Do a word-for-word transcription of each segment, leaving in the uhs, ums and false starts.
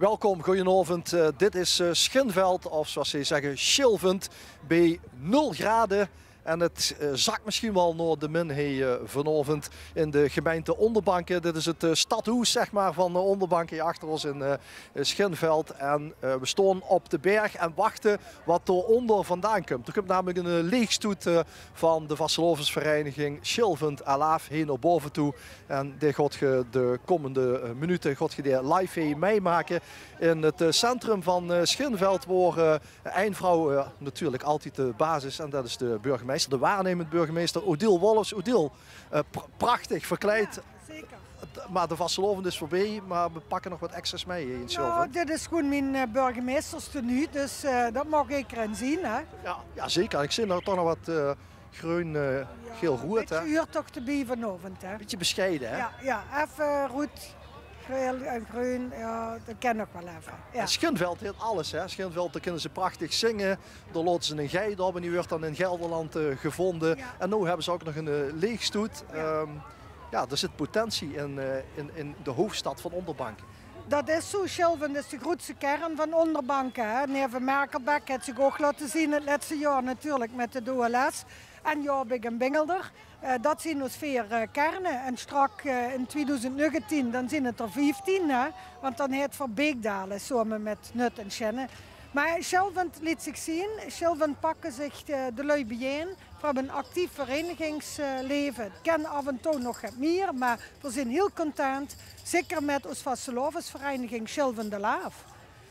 Welkom, goojenaovend. Eh, dit is, eh, Sjinveld, of zoeas ze zègke, Sjilvend, bie nul grade. En 't, eh, zak mesjien waal nao de min, hè, eh, vanaovend in de gemeinte Onderbanke. Dit is 't, eh, stadhoes, zeg maar, van, eh, Onderbanke, hie achter ós in, eh, Sjinveld. En, eh, we staon op de berg en wachte wat dao ónder vandaan kump. D'r kump namelik 'n, eh, leechstoet, eh, van de vastelaovesvereiniging Sjilvend Alaaf hie nao bove toe. En die gaot ge de kómmende, eh, minute gaot ge die live hie mitmake. In 't, eh, centrum van, eh, Sjinveld, wao, eh, ein vrouw, eh, natuurlik altied de basis, en dat is de burgemeister, de waarnemend burgemeister, Odile Wolfs. Odile, eh, pr-, prachtig verkleid. Jao, zeker. Maar de vastelaovend is veurbie, maar we pakke nog wat extra's mei hie in Sjilvend. Jao, dit is gewoen mien, eh, burgemeisterstenue, dus, eh, dat maag ederein zeen, hè. Jao, jao, zeker. Ik zeen dao toch nog wat, eh, greun, eh, geel, roed, hè? Jao, bietje huurt toch d'rbie vanaovend, hè? Bietje besjeie, hè? Jao, jao, effe roed, geel en greun, jao, dat kan nog waal effe. Jao. En Sjinveld haet alles, hè? Sjinveld, dao kinne ze prachtig zinge, dao laote ze 'n geit op en die wuurt dan in Gelderland, eh, gevoonde. Jao. En noe höbbe ze ouk nog 'n, eh, leechstoet. Jao. Ehm, jao, d'r zit potentie in, eh, in, in de hoofdstad van Onderbanke. Dat is zoe, Sjilvend is de groetste kern van Onderbanke, hè. Neve Merkelbek haet zich ouk laote zeen 't lètste jaor natuurlik mit de O L S. En Jaobik en Bingelder. Eh, dat zien ós veer, eh, kerne. En straks, eh, in twieëdoezend negentien, dan zien 't d'r vieftien, hè. Want dan haet Verbeek Dale same mit Nut en Sjinne. Maar Sjilvend liet zich zeen. Sjilvend pakke zich, eh, de lui biejein. Veer höbbe 'n actief vereinigingsleve. 't Kan aaf en toe nog get mier, maar veer zien hiel content. Zeker mit ós vastelaovesvereiniging Sjilvend Alaaf.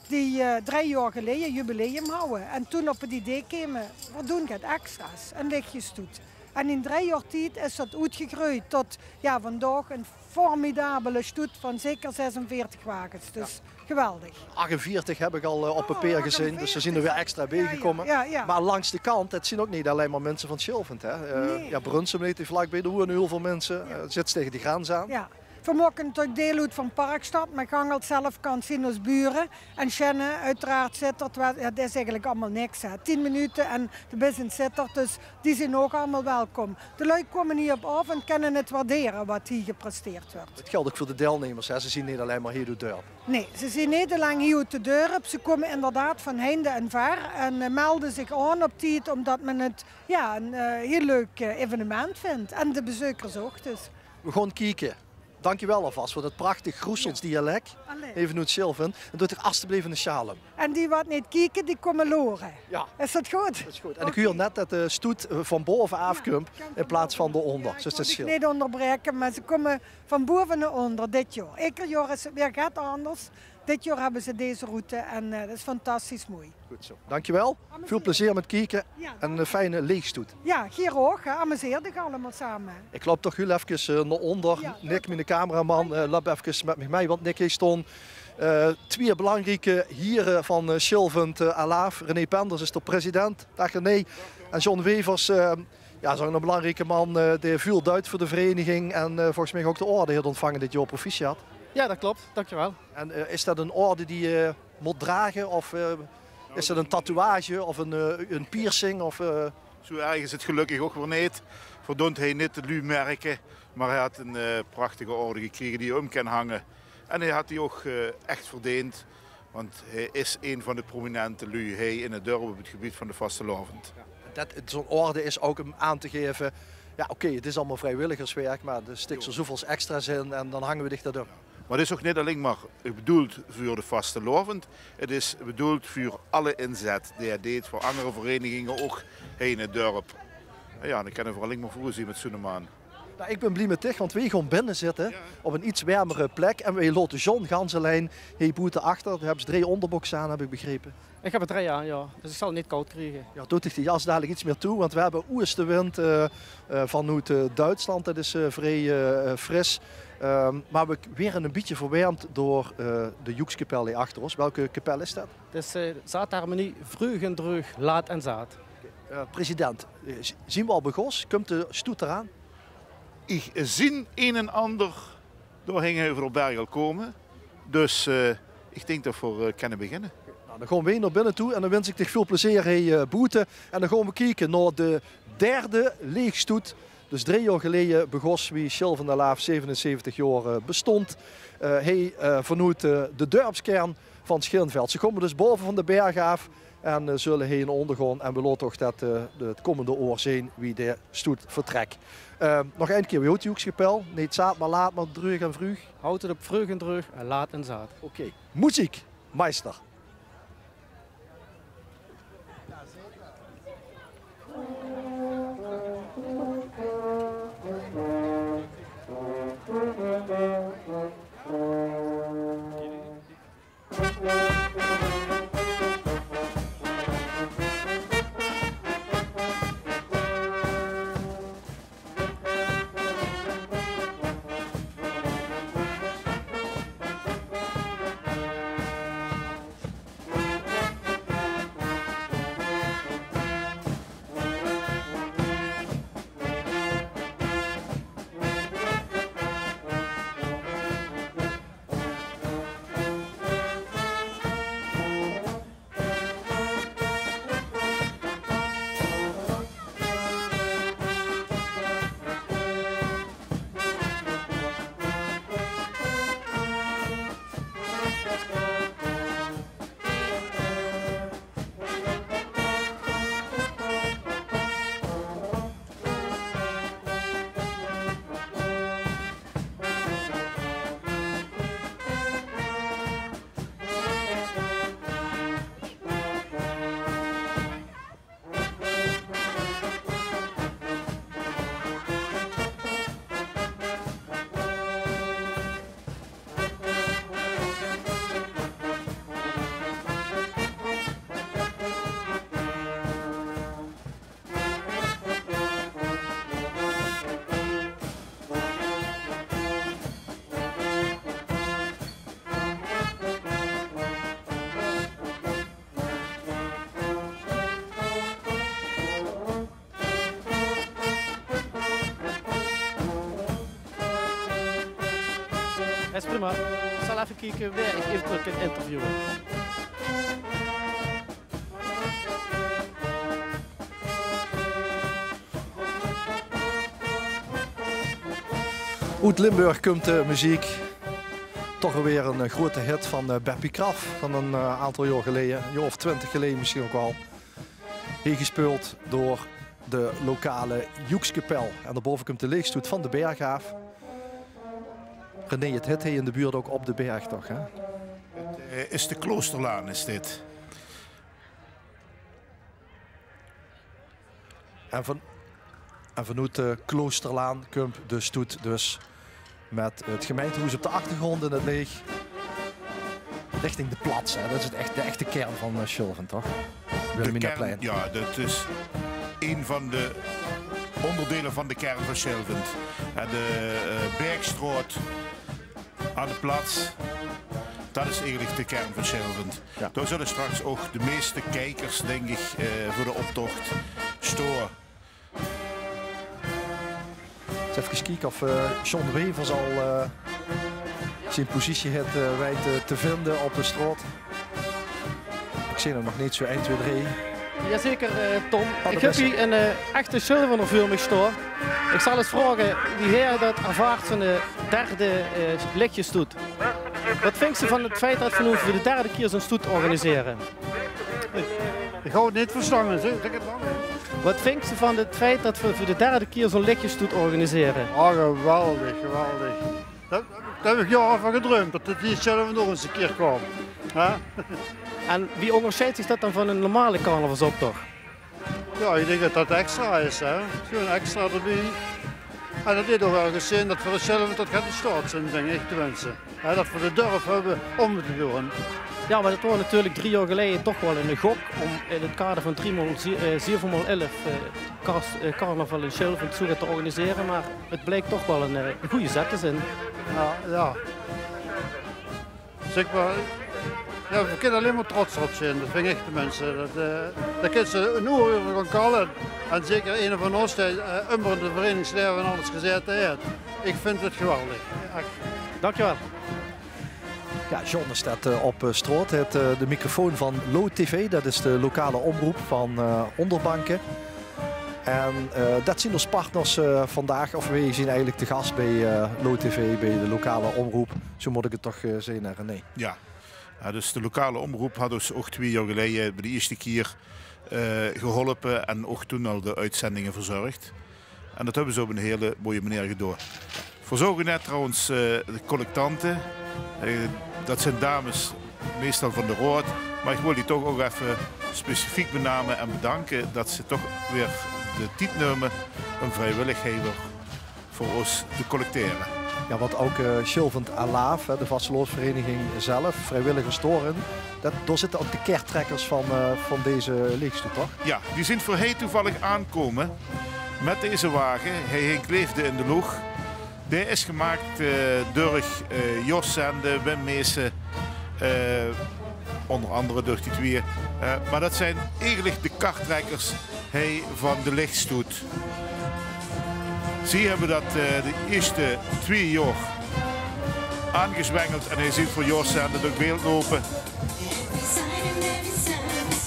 Die, eh, drei jaor geleje jubileum hawwe. En toen op 't idee keme, veer doon get extra's, 'n leechstoet. En in drei jaor tied is dat oetgegreujd tot, jao, vandaag 'n formidabele stoet van zeker zesenveertig wages. Dus geweldig. Achtenveertig höb ik al, eh, op papier gezeen, dus d'r zien d'r weer extra bie gekómme. Jao, jao. Maar langs de kant, 't zien ouk neet allein maar minse van Sjilvend, hè. Eh, jao, Brunssum ligk vlakbie, dao woene hiel väöl minse. Eh, zit tege de grens aan. Jao. Veer make natuurlik deil oet van Parkstad, maar Gangelt zelf kan zien ós bure. En Sjinne, oeteraard, Zitterd, wa-, jao, dat is eigelik allemaol niks, hè. Tien minute en de bis in Zitterd, dus die zien ouk allemaol welkom. De lui kómme hie op aaf en kinne 't waardere wat hie gepresteerd wuurt. 't Geldj ouk veur de deilnemers, hè. Ze zien neet allein maar hie door 't dörp. Nae, ze zien neet allein hie oet 't dörp. Ze kómme inderdaad van heinde en ver en, eh, melde zich aan op tied, ómdat me 't, jao, 'n, eh, hiel leuk, eh, evenement vindj. En de bezeukers ouk, dus. We gaon kieke. Dankjewel alvas veur dat prachtig Groesselds dialek. Jao. Allee. Eve oet Sjilvend. En doot uch asteblief 'ne sjaal óm. En die wat neet kieke, die kómme lore. Jao. Is dat good? Dat is good. En ik huur net dat de stoet, eh, van bove aaf kump in plaats van dao ónder. Jao, ik wól dich neet óngerbraeke, maar ze kómme van bove nao ónder dit jaor. Eder jaor is 't weer get anders. Dit jaor höbbe ze deze route en, eh, dat is fantastisch moei. Good zoe. Dankjewel. Väöl plezeer mit kieke en 'ne fijne leechstoet. Jao, geer ouch, hè. Amuseer uch allemaol same. Ik loup toch hiel efkes, eh, nao ónder. Nick, miene cameraman, eh, loup efkes mit mich mei, want Nick, hie staon, eh, twieë belangrieke hiere van, eh, Sjilvend, eh, Alaaf. René Penders is d'r president. Daag René. En John Wevers, eh, jao, is ouk 'ne belangrieke man, eh, dae väöl duit veur de vereiniging en, eh, volges mich ouk de orde haet óntvange dit jaor. Proficiat. Jao, dat klop. Dankjewel. En, eh, is dat 'n orde die, eh, mót drage? Of, eh, is dat 'n tatoeage of 'n, eh, 'n piercing? Of, eh? Zoe erg is 't gelökkig ouch weer neet. Veer doon 't hie neet de luuj merke, maar hae haet 'n, eh, prachtige orde gekrege die hae óm kan hange. En hae haet die ouch, eh, ech verdeend, want hae is ein van de prominente luuj hie in 't dörp op 't gebied van de vastelaovend. Jao. Dat, zoe'n orde is ouch óm aan te gaeve, jao, oké, 't is allemaol vriewilligerswerk, maar d'r stik zoeväöl extra's in en dan hange we dich dat óm. Maar 't is ouch neet allein maar bedoeld veur de vastelaovend. 't Is bedoeld veur alle inzet die hae deet veur anger vereiniginge, ouch hie in 't dörp. En jao, dan kinne veer allein maar veur zien mit zoe'ne man. Nou, ik bin blie mit dich, want we gaon binne zitte op 'n iets wermere plek. En we laote John gans allein hie boete achter. Doe höbs drie óngerbókse aan, höb ik begrepe. Ik höb d'r drie aan, jao. Dus ik zal 't neet kaod kriege. Jao, doot dich de jas dalik iets mier toe, want we höbbe oestewind, eh, eh, vanoet, eh, Duitsland. Dat is, eh, vrie, eh, fris. Ehm, maar we k-, waere 'n bietje verwermd door, eh, de joekskapel hie achter ós. Welke kapel is dat? 't Is, eh, Zaate Harmonie, Vreug en Dreug, Laat en Zaat. Eh, president, eh, z-, zien we al begós? Kump de stoet d'raan? Ich zeen ein en anger door Hengenheuveler Berg al kómme. Dus, eh, ich dink dat veer, eh, kinne beginne. Nou, dan gaon we nao binne toe en dan wins ik dich väöl plezeer hie, eh, boete. En dan gaon we kieke nao de derde leechstoet. Dus drie jaor geleje begós wie Sjilvend Alaaf zevenenzeventig jaor, eh, bestónd. Eh, hie, eh, vanoet, eh, de dörpskern van Schinveld. Ze kómme dus bove van de berg aaf en, eh, zulle hie in óndergaon. En we laote toch det, eh, de, het kómmende oor zeen wie de stoet vertrek. Eh, nog ein kier, wie hoot de Joekskapel? Neet zaat, maar laat, maar dreug en vreug. Hoot het op vreug en dreug en laat en zaat. Oké. Muziek, meister. Det is prima. Ik zal effe kieke wae ik eventueel kan interviewe. Oet Limburg kump de meziek. Toch alweer ein, eh, groeate hit van, eh, Beppie Kraft van ein, eh, aantal jaor geleje. Ein jaor of twintig geleje misschien ouch waal. Hie gespeuld door de lokale Joekskapel. En daobove kump de leechstoet van de berg aaf. René, het hit hie in de buurt ouch Op de Berg, toch, hè? Het, eh, is de Kloosterlaan, is dit. En van, en vanoet de Kloosterlaan kump de stoet dus mit het gemeintehoes op de achtergrónd in het leech richting de Plats, hè. Det is het echt, de echte kern van, eh, Sjulvend, toch? De kern, Wilhelminaplein. Ja, det is ein van de óngerdeile van de kern van Sjulvend. En de, eh, Bergstraot aan de Plats, det is eigelik de kern van Sjulvend. Ja. Dao zulle straks ouch de meiste kiekers, dink ik, eh, veur de optoch staon. Ens effe kieke of, eh, John Wevers al, eh, zien positie het, eh, weit, eh, te vinde op de straot. Ik zeen 'm nog neet zo ein, twee, drie. Jazeker, eh, Tom. Oh, ik höb hie ein, eh, echte Sjulvender veur mich staon. Ik zal ens vraoge wie hae det ervaart, zo'n, eh, derde, eh, leechstoet. Wat vinks se van het feit det v'r noe veur de derde kier zo'n stoet organisere? Ik haw het neet verstange, zeg, zeg het nog ens. Wat vinks se van het feit det v'r veur de derde kier zo'n leechstoet organisere? Oh, geweldig, geweldig. Dao, dao höb ik jaore van gedruimp, det het hie zelf nog ens ein kier kwaam. Hè? En wie óngersjeidt zich det dan van ein normale carnavalsoptoch? Ja, ik dink det det extra is, hè. Gewoon extra d'rbie. En det laet ouch waal gezeen det v'r zelf tot get in staot zeen, dink ik, tenminste. Hè, det v'r de durf höbbe óm te doon. Ja, maar det waor natuurlik drie jaor geleje toch waal ein gok óm in het kader van drie maol zie-, eh, zeve maol elf, eh, kars-, eh, carnaval in Sjulvend zo get te organisere. Maar het bleek toch waal ein, eh, ein gooj zet te zeen. Ja, ja. Zeg maar, ja, v'r kinne allein maar trots d'rop zeen. Det vind ik tenminste. Det, eh, dao kins se ein oer euver gaon kalle. En zeker eine van ós dae, eh, ummer in het vereningslaeve en alles gezaete haet. Ik vind het geweldig. Ech. Dankjewel. Ja, John is det, eh, op, eh, straot. Het, eh, de microfoon van Lo T V, det is de lokale omroep van, eh, Ónderbanke. En, eh, det zien ós partners, eh, vandaag, of weej zien eigelik te gas bie, eh, Lo T V, bie de lokale omroep. Zo mót ik het toch, eh, zeen, hè, René? Ja. Jao, dus de lokale omroep had ós ouch twieë jaor geleje bie de ieësjte kier, eh, geholpe en ouch toen al de oetzendinge verzörg. En dat höbbe ze op ein hele mooie meneer gedoon. Veer zörge net trouwens, eh, de collectante. Eh, dat zeen dames, meistal van de raod. Mer ich wil die toch ouch effe specifiek bename en bedanke dat ze toch weer de tied numme óm vriewilligheid veur ós te collectere. Jao, want ouch, eh, Sjilvend Alaaf, hè, de vastelaovesvereiniging zelf, vriewilligers dao-in, dat, dao zitte ouch de kaarttrekkers van, eh, van deze leechstoet, toch? Jao, die zeen veur hei toevallig aankómme mit deze wage. Hei hingk leefde in de loeg. Dae is gemaak, eh, durch, eh, Jos Zende, Wim Meesen, eh, ónger angere durch die twieë. Eh, mer dat zeen eigelik de karttrekkers hei van de leechstoet. Zie höbbe dat, eh, de ieësjte twieë jaor aangezwengeld en hei zeen veur Jos Zende door beeld loupe.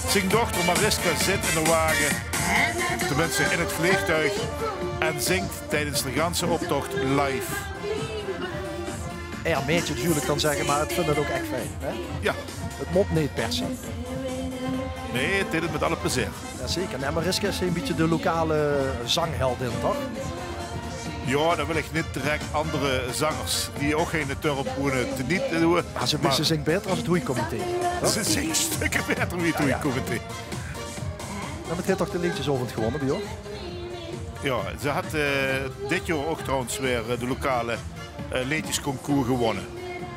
Zien dochter Mariska zit in de wage, tenminste in 't vleegtuig, en zingk tijdens de ganse optocht live. Jao, maedje natuurlik kan zègke, mer 't vindj 't ouch ech fijn, hè? Jao. 't Mót neet per se. Nae, 't deit 't mit alle plezeer. Jao, zeker. Nae, Mariska is ein bietje de lokale zangheldin, toch? Jao, dan wil ich neet direk anger zangers die ouch in 't dörp woeëne teniet doon. Mer ze, mer ze zingk baeter es 't hoeicomité, toch? Ze zingk sjtökker baeter wie 't hoeicomité. Jao, jao. Mer 't haet toch de leedjesaovend gewónne bie ós? Jao, ze had, eh, dit jaor ouch trouwens weer, eh, de lokale, eh, leedjesconcours gewónne.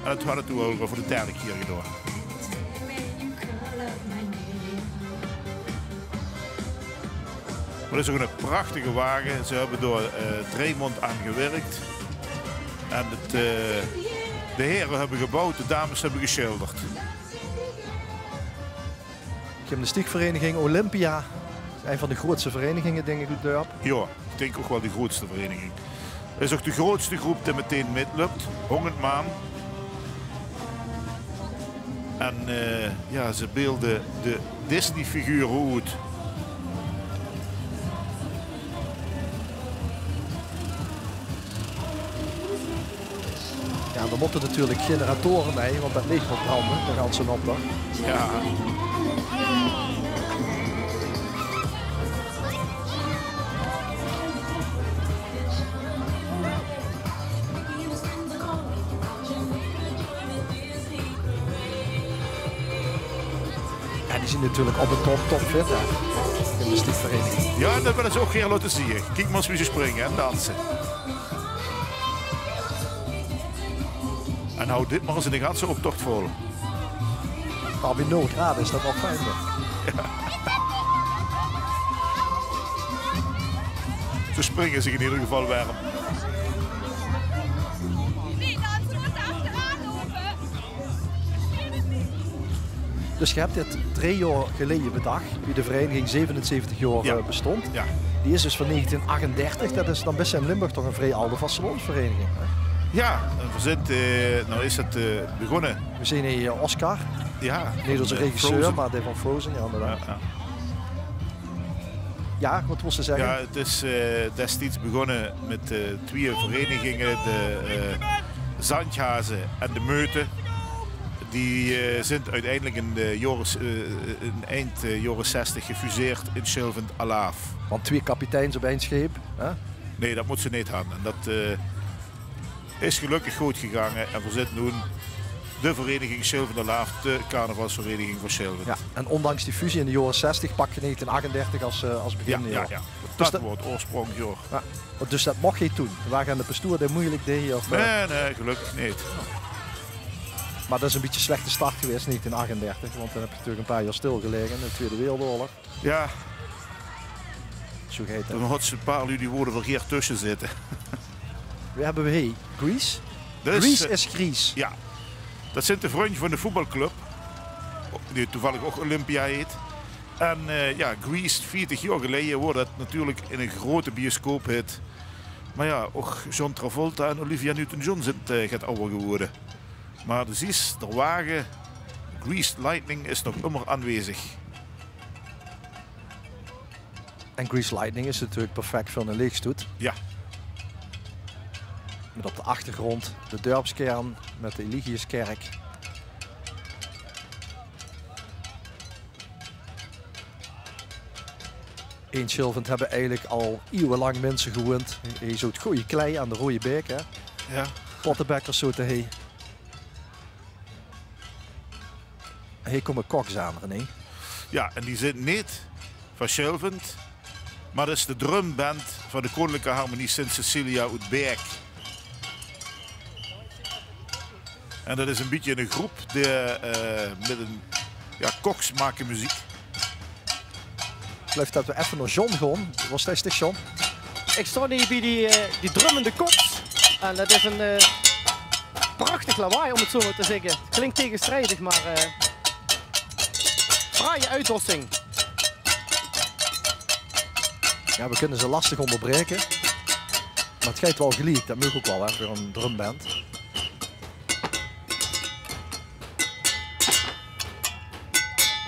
En dat had 't toen al veur de derde kier gedaon. Mer 't is ouch 'ne prachtige wage. Ze höbbe dao, eh, drei maond aan gewirk. En 't, eh, de here höbbe geboewd, de dames höbbe gesjilderd. Gymnastiekvereiniging Olympia. Ein van de groeatste vereiniginge, dink ich, oet 't dörp. Jao, ich dink ouch waal de groeatste vereiniging. 't Is ouch de groeatste groep die metein mitlöp. Hóngerd man. En, eh, jao, ze beelde de Disney-figure oet. Jao, d'r mótte natuurlik generatore bie, want dat leech mót brande, de ganse optoch. Jao. Jao, die zeen natuurlik op de top, topfit, hè. Gymnastiekvereiniging. Jao, dat wille ze ouch gaer laote zeen. Kiek mer ins wie ze springe en danse. En haw dit mer ins de ganse optoch vol. Mer bie nul graod is dat waal fijn, hè? Jao. Ze springe zich in eder geval werm. Dus geer höb dit drei jaor geleje bedach, wie de vereniging zevenenzeventig jaor, eh, bestónd. Jao. Die is dus van negentien achtendertig. Dat is dan bès in Limburg toch ein vrie alde vastelaovesvereniging, hè? Jao, en veer zeen, eh, noe is 't, eh, begós. Veer zeen hie, eh, Oscar. Jao, neet ózze regisseur, mer dae van Frozen, jao, inderdaad. Jao, jao. Jao, wat wils se zègke? Jao, 't is, eh, destieds begós mit, eh, twieë vereiniginge, de, eh, Zandjhaze en de Meute. Die, eh, zeen oeteindelik in de jaore, eh, in eind, eh, jaore zestig gefuseerd in Sjilvend Alaaf. Want twieë kapiteins op ein sjeep, hè? Nae, dat mót ze neet höbbe. En dat, eh, is gelökkig good gegange en veer zeen noe de vereniging Sjilvend Alaaf, de carnavalsvereniging van Sjilvend. Jao, en óndanks die fusie in de jaore zestig pak geer negentien achtendertig es, eh, es beginjaor. Jao, jao, jao. Dus dat, dat waor 't oorsprónkjaor. Jao, dus dat moch geer doon. Dao waor de pastoor dae meujelik deeg, of, eh? Nae, nae, gelökkig neet. Mer dat is ein bietje 'n slechte start gewaes, negentien achtendertig, want dan höb geer natuurlik ein paar jaor stilgelaege in de Twieëde Wereldoorlog. Jao. Zoe geit 't. Dan haw ze e paar luuj die woorte verkeerd tösse zitte. Wae höbbe v'r hie? Grease? Grease is gries. Jao. Dat zint de vrunj van de voetbalclub, die toevallig ouch Olympia heet. En, eh, jao, Grease, veertig jaor geleje, woor dat natuurlik 'ne grote bioscoophit. Mer jao, ouch John Travolta en Olivia Newton-John zint, eh, get awwer gewore. Mer de zies, d'r wage Greased Lightning is nog ummer aanwezig. En Greased Lightning is natuurlik perfek veur 'ne leechstoet. Jao. Mit op de achtergróndj de dörpskern mit de Eligiuskèrk. In Sjilvend hebbe eigelik al ieuwelang minse gewoend. Hie zoot gooj klei aan de Roeje Beek, hè? Ja. Pottebekkers zoot hie. Hie kómme koks aan, René. Ja, en die zint neet van Sjilvend, maar det is de drumband van de Koninklijke Harmonie Sint Cecilia oet Beek. En det is ein bietje ein groep die, eh, mit ein, ja, koks make meziek. Ich geluif det we effe nao John gaon. Wo steit dich, John? Ich stoon hie bie die, eh, die drummende koks. En det is ein, eh, prachtig lawaai, óm 't zo maar te zègke. 't Klink taengestrijdig, maar, eh, fraaie oetdossing. Ja, we kinne ze lastig óngerbraeke. Maar 't geit waal geliek, det maag ouch waal, hè, veur ein drumband.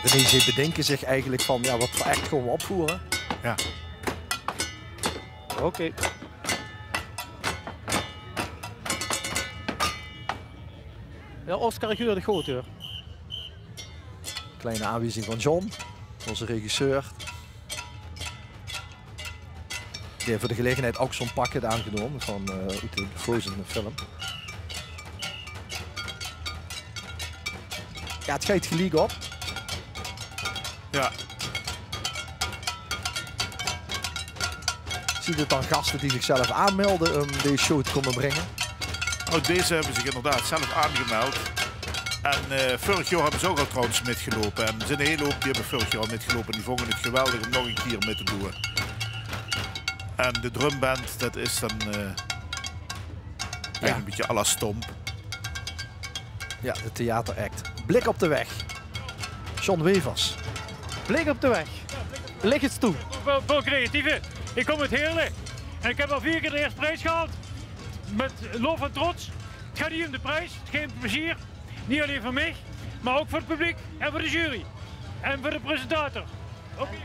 René, ze bedinke zich eigelik van, ja, wat veur act gaon we opvoere? Ja. Oké. Ja, Oscar, ich huur dich good, huur. Kleine aanwiezing van John, ózze regisseur. Die haet veur de gelegenheid ouch zoe'n pak haet aangedoon van, eh, oet de Frozen film. Ja, 't geit geliek op. Ja. Zeen 't dan gaste die zichzelf aanmelde óm deze show te kómme bringe? Oh, deze hebbe zich inderdaad zelf aangemeld. En, eh, vörig jaor hebbe ze ouch al trouwens mitgeloupe. En d'r zeen ein hiel hoop die hebbe vörig jaor mitgeloupe. En die vónge 't geweldig óm nog ein kier mit te doon. En de drumband, det is dan, eh, ja, ein bietje à la Stomp. Ja, de theateract. Blik op de weg. John Wevers. Blik op de weg. Lik ins toe. Väöl, väöl creatieve. Ich kóm oet Heerle. En ich höb al veer kier de ierste pries gehaold. Mit lof en trots. 't Geit neet óm de pries. 't Geit óm plezeer. Neet allein veur mich, maar ouch veur 't publiek en veur de jury. En veur de presentator. Oké.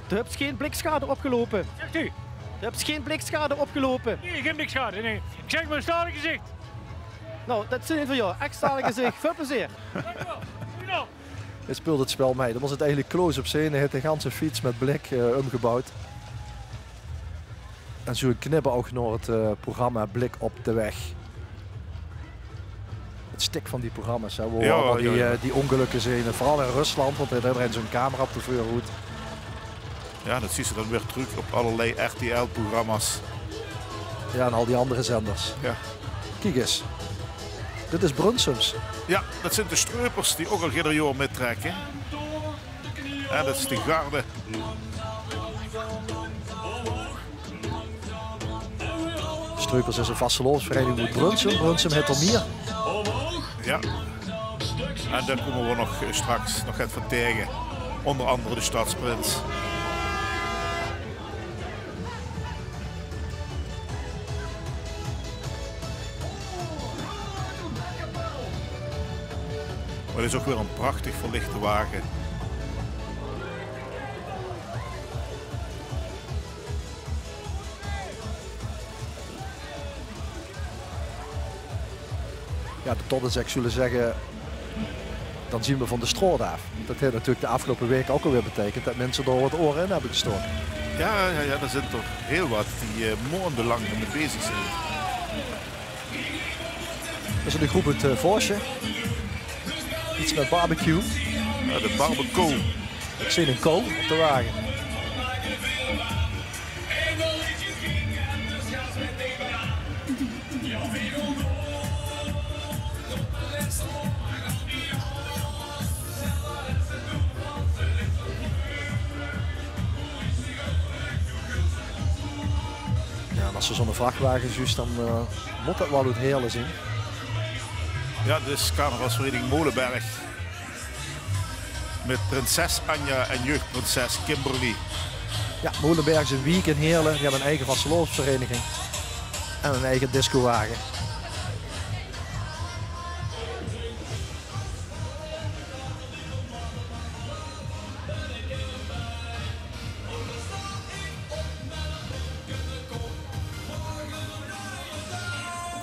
Doe höbs gein blikschade opgeloupe. Zèk u? Doe höbs gein blikschade opgeloupe. Nae, gein blikschade, nae. Ich zèk maar ein stalig gezich. Nou, det zeen v'r, ja. Ech stalig gezich. Väöl plezeer. Dank u wel. Dank u wel. Hae speult 't spel mei. Dan waas 't eigelik close-up scène. Hae haet de ganse fiets mit blik, eh, ómgeboewd. En zoe'n knipoug nao 't, eh, programma Blik op de weg. 't Stik van die programma's, hè, wo allemaol die, eh, die óngelukke zeen. En veural in Rusland, want dao haet ederein zoe'n camera op de veurhoed. Ja, det zuus se dan weer trök op allerlei R T L-programma's. Ja, en al die anger zenders. Ja. Kiek ins. Dit is Brunsums. Ja, det zint de Streupers die ouch al eder jaor mittrèkke. En det is de garde. Streupers is ein vastelaovesvereiniging oet Brunsum. Brunsum haet d'r mier. Ja. En dao kómme we nog, eh, straks nog get van taenge. Ónger angere de Stadsprins. Maar 't is ouch weer ein prachtig verlichte wage. Ja, de Todd en ich zulle zègke, dan zeen we van de straot aaf. Det haet natuurlik de aafgeloupe waeke ouch alweer beteikend det minse dao 't oor in höbbe gestoke. Ja, ja, ja, d'r zint toch hiel wat die, eh, maondelang d'rmit bezig zeen. Det is ein groep oet, eh, Voorsje. Iets mit barbecue. Ja, de barbecue. Ich zeen ein koe op de wage. Ja, en es se zoe'n vrachwage zuus, dan, eh, mót det waal oet Heerle zeen. Ja, dit is carnavalsvereniging Molenberg. Mit prinses Anja en jeugdprinses Kimberly. Ja, Molenberg is ein wiek in Heerle. Die höbbe ein eige vastelaovesvereiniging. En ein eige discowage.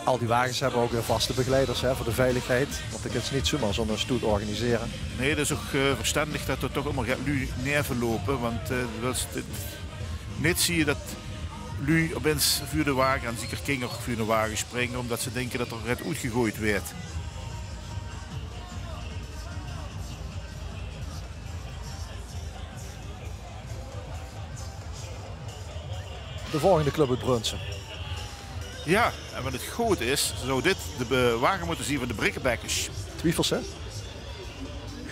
Al die wages höbbe ouch weer vaste begeleiders, hè, veur de veiligheid. Want det kins se neet zoemer zoe'n stoet organisere. Nae, det is ouch, eh, verstendig det d'r toch ummer get luuj naeve loupe, want, eh, det is, det, Neet zieë dat luuj opins vuur de wage, en zeker kinger vuur de wage springe, ómdat ze dinke dat d'r get oetgegoejd weurt. De volgende club oet Brunssum. Jao, en wen 't good is, zou dit de be-, wage mótte zieë van de Brikkebekkers. Twiefels, hè?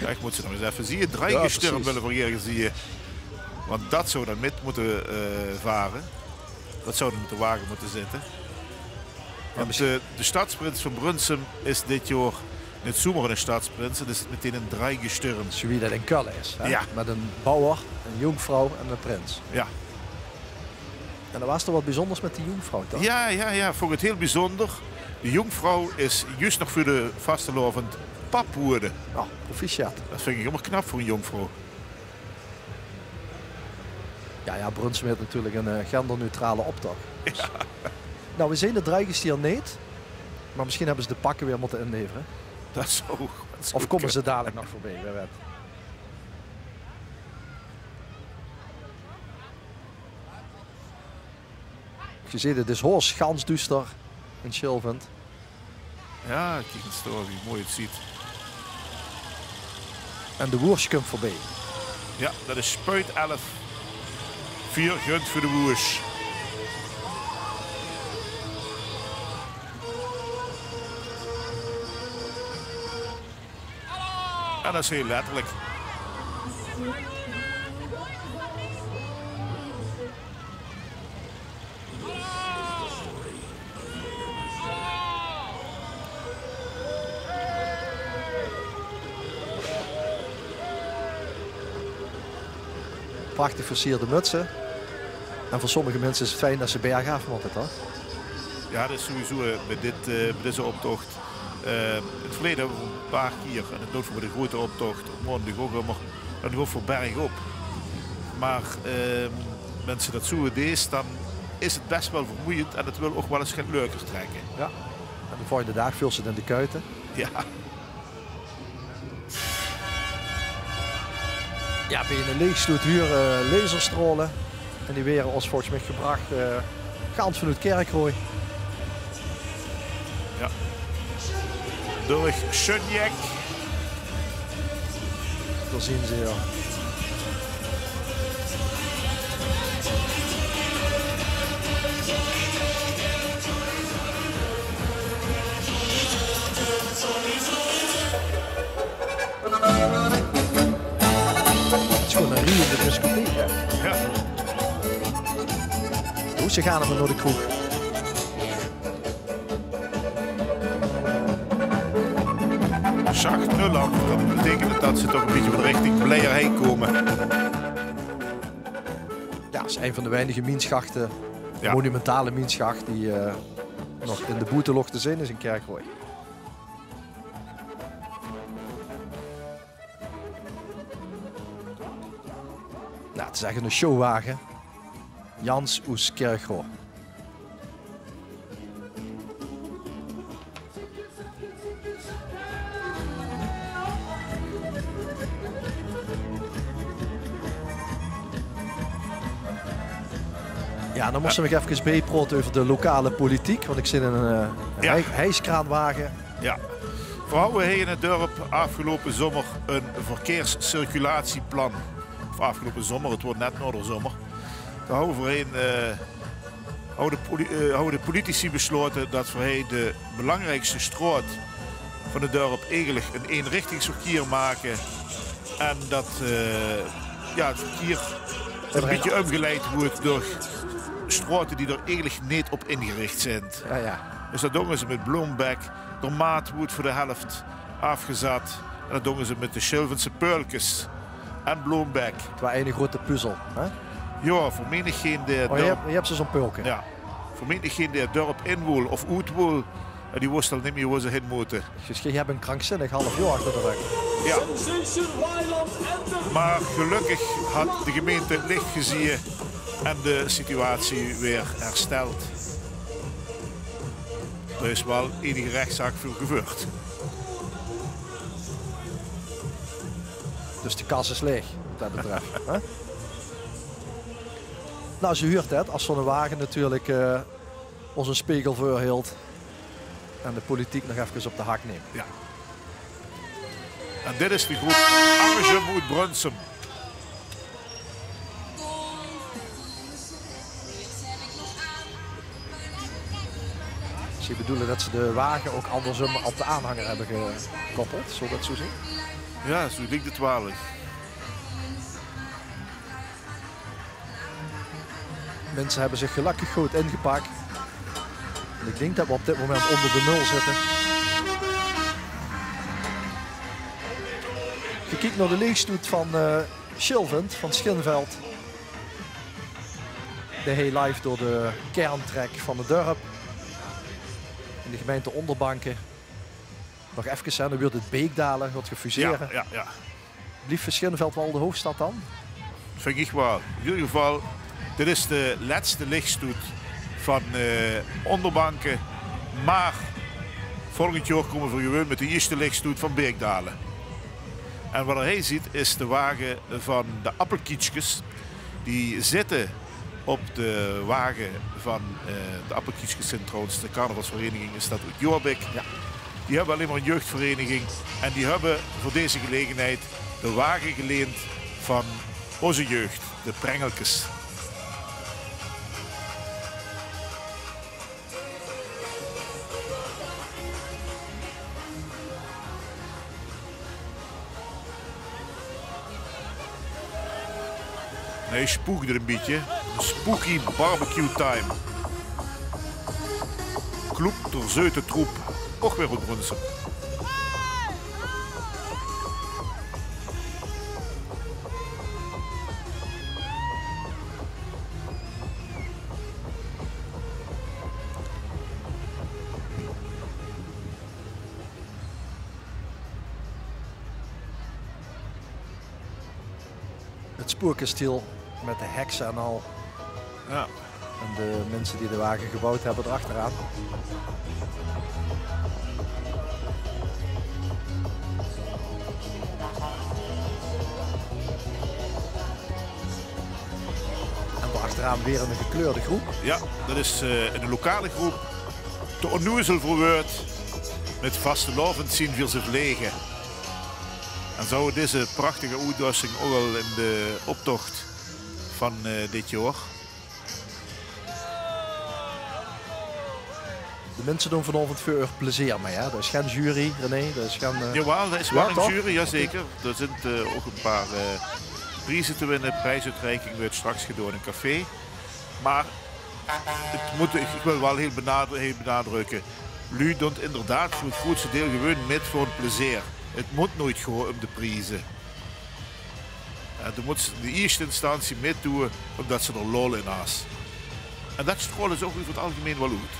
Jao, ich mót ze nog ins effe zieë. Jao, precies. Dreigestirm wille v'r hie zieë. Want dat zou dan mit mótte, eh, vare. Dat zou dan op de wage mótte zitte. Want, eh, de stadsprins van Brunssum is dit jaor neet zoemer 'ne stadsprins, 't is metein 'ne Dreigestirm. Zoewie dat in Kölle is, hè? Jao. Mit 'ne bouwer, 'n jonkvrouw en 'ne prins. Jao. En d'r waas toch get bezunders mit die jonkvrouw, toch? Jao, jao, jao, vónj 't hiel bezunjer. De jonkvrouw is juus nog vuur de vastelaovend pap woeëde. Oh, proficiat. Dat vinj ich ummer knap vuur 'n jonkvrouw. Jao, jao, Brunssum haet natuurlik 'ne, eh, genderneutrale optoch. Jao. Nou, v'r zeen de Dreigestirm neet. Mer mesjien höbbe ze de pakke weer mótte inlevere. Dat zou, dat zou kinne. Of kómme ze dalik nog veurbie, wae weit. Geer zeet 't, 't is hoors gans duuster in Sjilvend. Jao, kiek ins dao, wie mooi 't zuut. En de woeërs kump veurbie. Jao, dat is spuit elf. Veer gunt vuur de woeërs. En dat is hiel letterlik. Prachtig versierde mutse. En veur sommige minse is 't fijn dat ze bergaaf mótte, toch? Jao, dat is sowieso, eh, bie dit, eh, bie deze optoch. Eh, in 't verleje höbbe v'r 'n paar kier, en dat doon v'r bie de groeëte optoch op maondig ouch ummer, dan gaon v'r bergop. Mer, eh, wen ze dat zoeë deis, dan is 't bès waal vermoeiend en 't wil ouch waal ins get leuker trèkke. Jao, en de volgende daag veuls se 't in de kuite. Jao. Jao, bie 'ne leechstoot hure, eh, laserstraole. En die waere ós volges mich gebrach, eh, gans vanoet Kirchroa. Jao. Durch Sjunjek. Dao zeen ze, jao. 't Is gewoon 'n riejende discotheek, hè? Jao. Oeh, ze gaon mer nao de kroeg. Zach nul aan, dat beteikent dat ze toch e bietje van de richting Bleierhei kómme. Jao, 't is ein van de weinige miensjachte, jao, monumentale miensjacht die, eh, nog in de boeteloch te zeen is in Kirchroa. Nou, 't is ech 'ne showwage. Jans oes Kirchroa. Jao, dan móste v'r nog efkes biepraote euver de lokale politiek, want ich zeen 'n, eh, jao, hei-, hijskraanwage. Jao. V'r hawwe hei in 't dörp aafgeloupe zómmer e verkeerscirculatieplan. Of aafgeloupe zómmer, 't woort net nao de zómmer. Dao hawwe v'r hei, eh, hawwe de poli-, eh, hawwe de politici besjlaote dat v'r hei de belangriekste sjtraot van 't dörp eigelik in ein richtingsverkeer make. En dat, eh, jao, 't verkeer e bietje umgeleid woort door sjtraote die d'r eigelik neet op ingerich zeen. Jao, jao. Dus dat dónge ze mit Bloombek. D'r Maat woort veur de helf aafgezat. En dat dónge ze mit de Sjilvendse Peulkes en Bloombek. 't Waor eine groete puzzel, hè? Jao, veur meniggeen dae... Oh, doe höbs, doe höbs zoe'n peulke. Jao. Veur meniggeen dae 't dörp in wool of oet wool, en die wis al neet mie wo ze hin mótte. Dus geer höb e krankzinnig half jaor achter de rök. Jao. Mer gelökkig haet de gemeinte 't lich gezieë en de situatie weer hersteld. D'r is waal enige rechtszaak veur geveurd. Dus de kas is laeg, wat dat betröf, hè? Nou, ze huurt het, as zoe'n wage natuurlik, eh, ós 'ne spegel veurheelt en de politiek nog efkes op de hak neemt. Ja. En dit is de groep Angezum oet Brunssum. Ze bedoelen det ze de wage ouk andersum op de aanhanger hebbe gekoppeld, zólt det zoe zeen? Ja, zoe liekt het waal. Minse hebbe zich gelökkig good ingepak. En ik dink det we op dit moment ónder de nul zitte. Gekiek nao de leechstoet van, eh, Sjilvent, van Schinveld. De hei live door de kerntrek van het dörp. In de gemeinte Onderbanke. Nog efkes, hè, dan wuurt het Beekdaelen, wuurt gefusere. Ja, ja, ja. Blief veur Schinveld waal de hoofdstad dan? Ving ik waal. In ieder geval, dit is de lètste leechstoet van, eh, Onderbanke. Maar volgend jaor kómme v'r gewoon mit de ierste leechstoet van Beekdaelen. En wat er hei ziet, is de wage van de Appelkietskes. Die zitte op de wage van, eh, de Appelkietskes, zeen trouwens de carnavalsvereniging, is det oet Joabik. Ja. Die hebbe allein maar 'n jeugdvereniging en die hebbe veur deze gelegenheid de wage geleend van ózze jeugd, de Prengelkes. Hei spook d'r 'n bietje. Spooky barbecue time. Club der Zeute Troep. Ouch weer oet Brunssum. Het spoorkestiel mit de hekse en al. Ja. En de minse die de wage gebouwd hebbe d'r achteraan. En d'r achteraan weer 'n gekleurde groep. Ja, det is, eh, 'n lokale groep. Te onnoezel veur wäörd. Mit vastelaovend zien veer ze verlege. En zo deze prachtige oetrösting ouch al in de optocht van, eh, dit jaor. De minse doon vanaovend veur plezeer mei, hè? D'r is gen jury, René, d'r is gen, eh... Jawaal, d'r is waal 'n jury, jazeker. D'r zint, eh, ouch 'n paar, eh, prieze te winne. Prijsuitreiking wuurt straks gedoon in café. Maar het mót, ik, ik wil waal hiel benadru-, hiel benadrukke. Luuj doont inderdaad veur het groetste deil gewoon mit veur 't plezeer. Het mót noeit gaon um de prieze. Ja, de móts in de ierste instantie mitdoon umdet se d'r lol in has. En det straole ze ouch euver het algemein waal oet.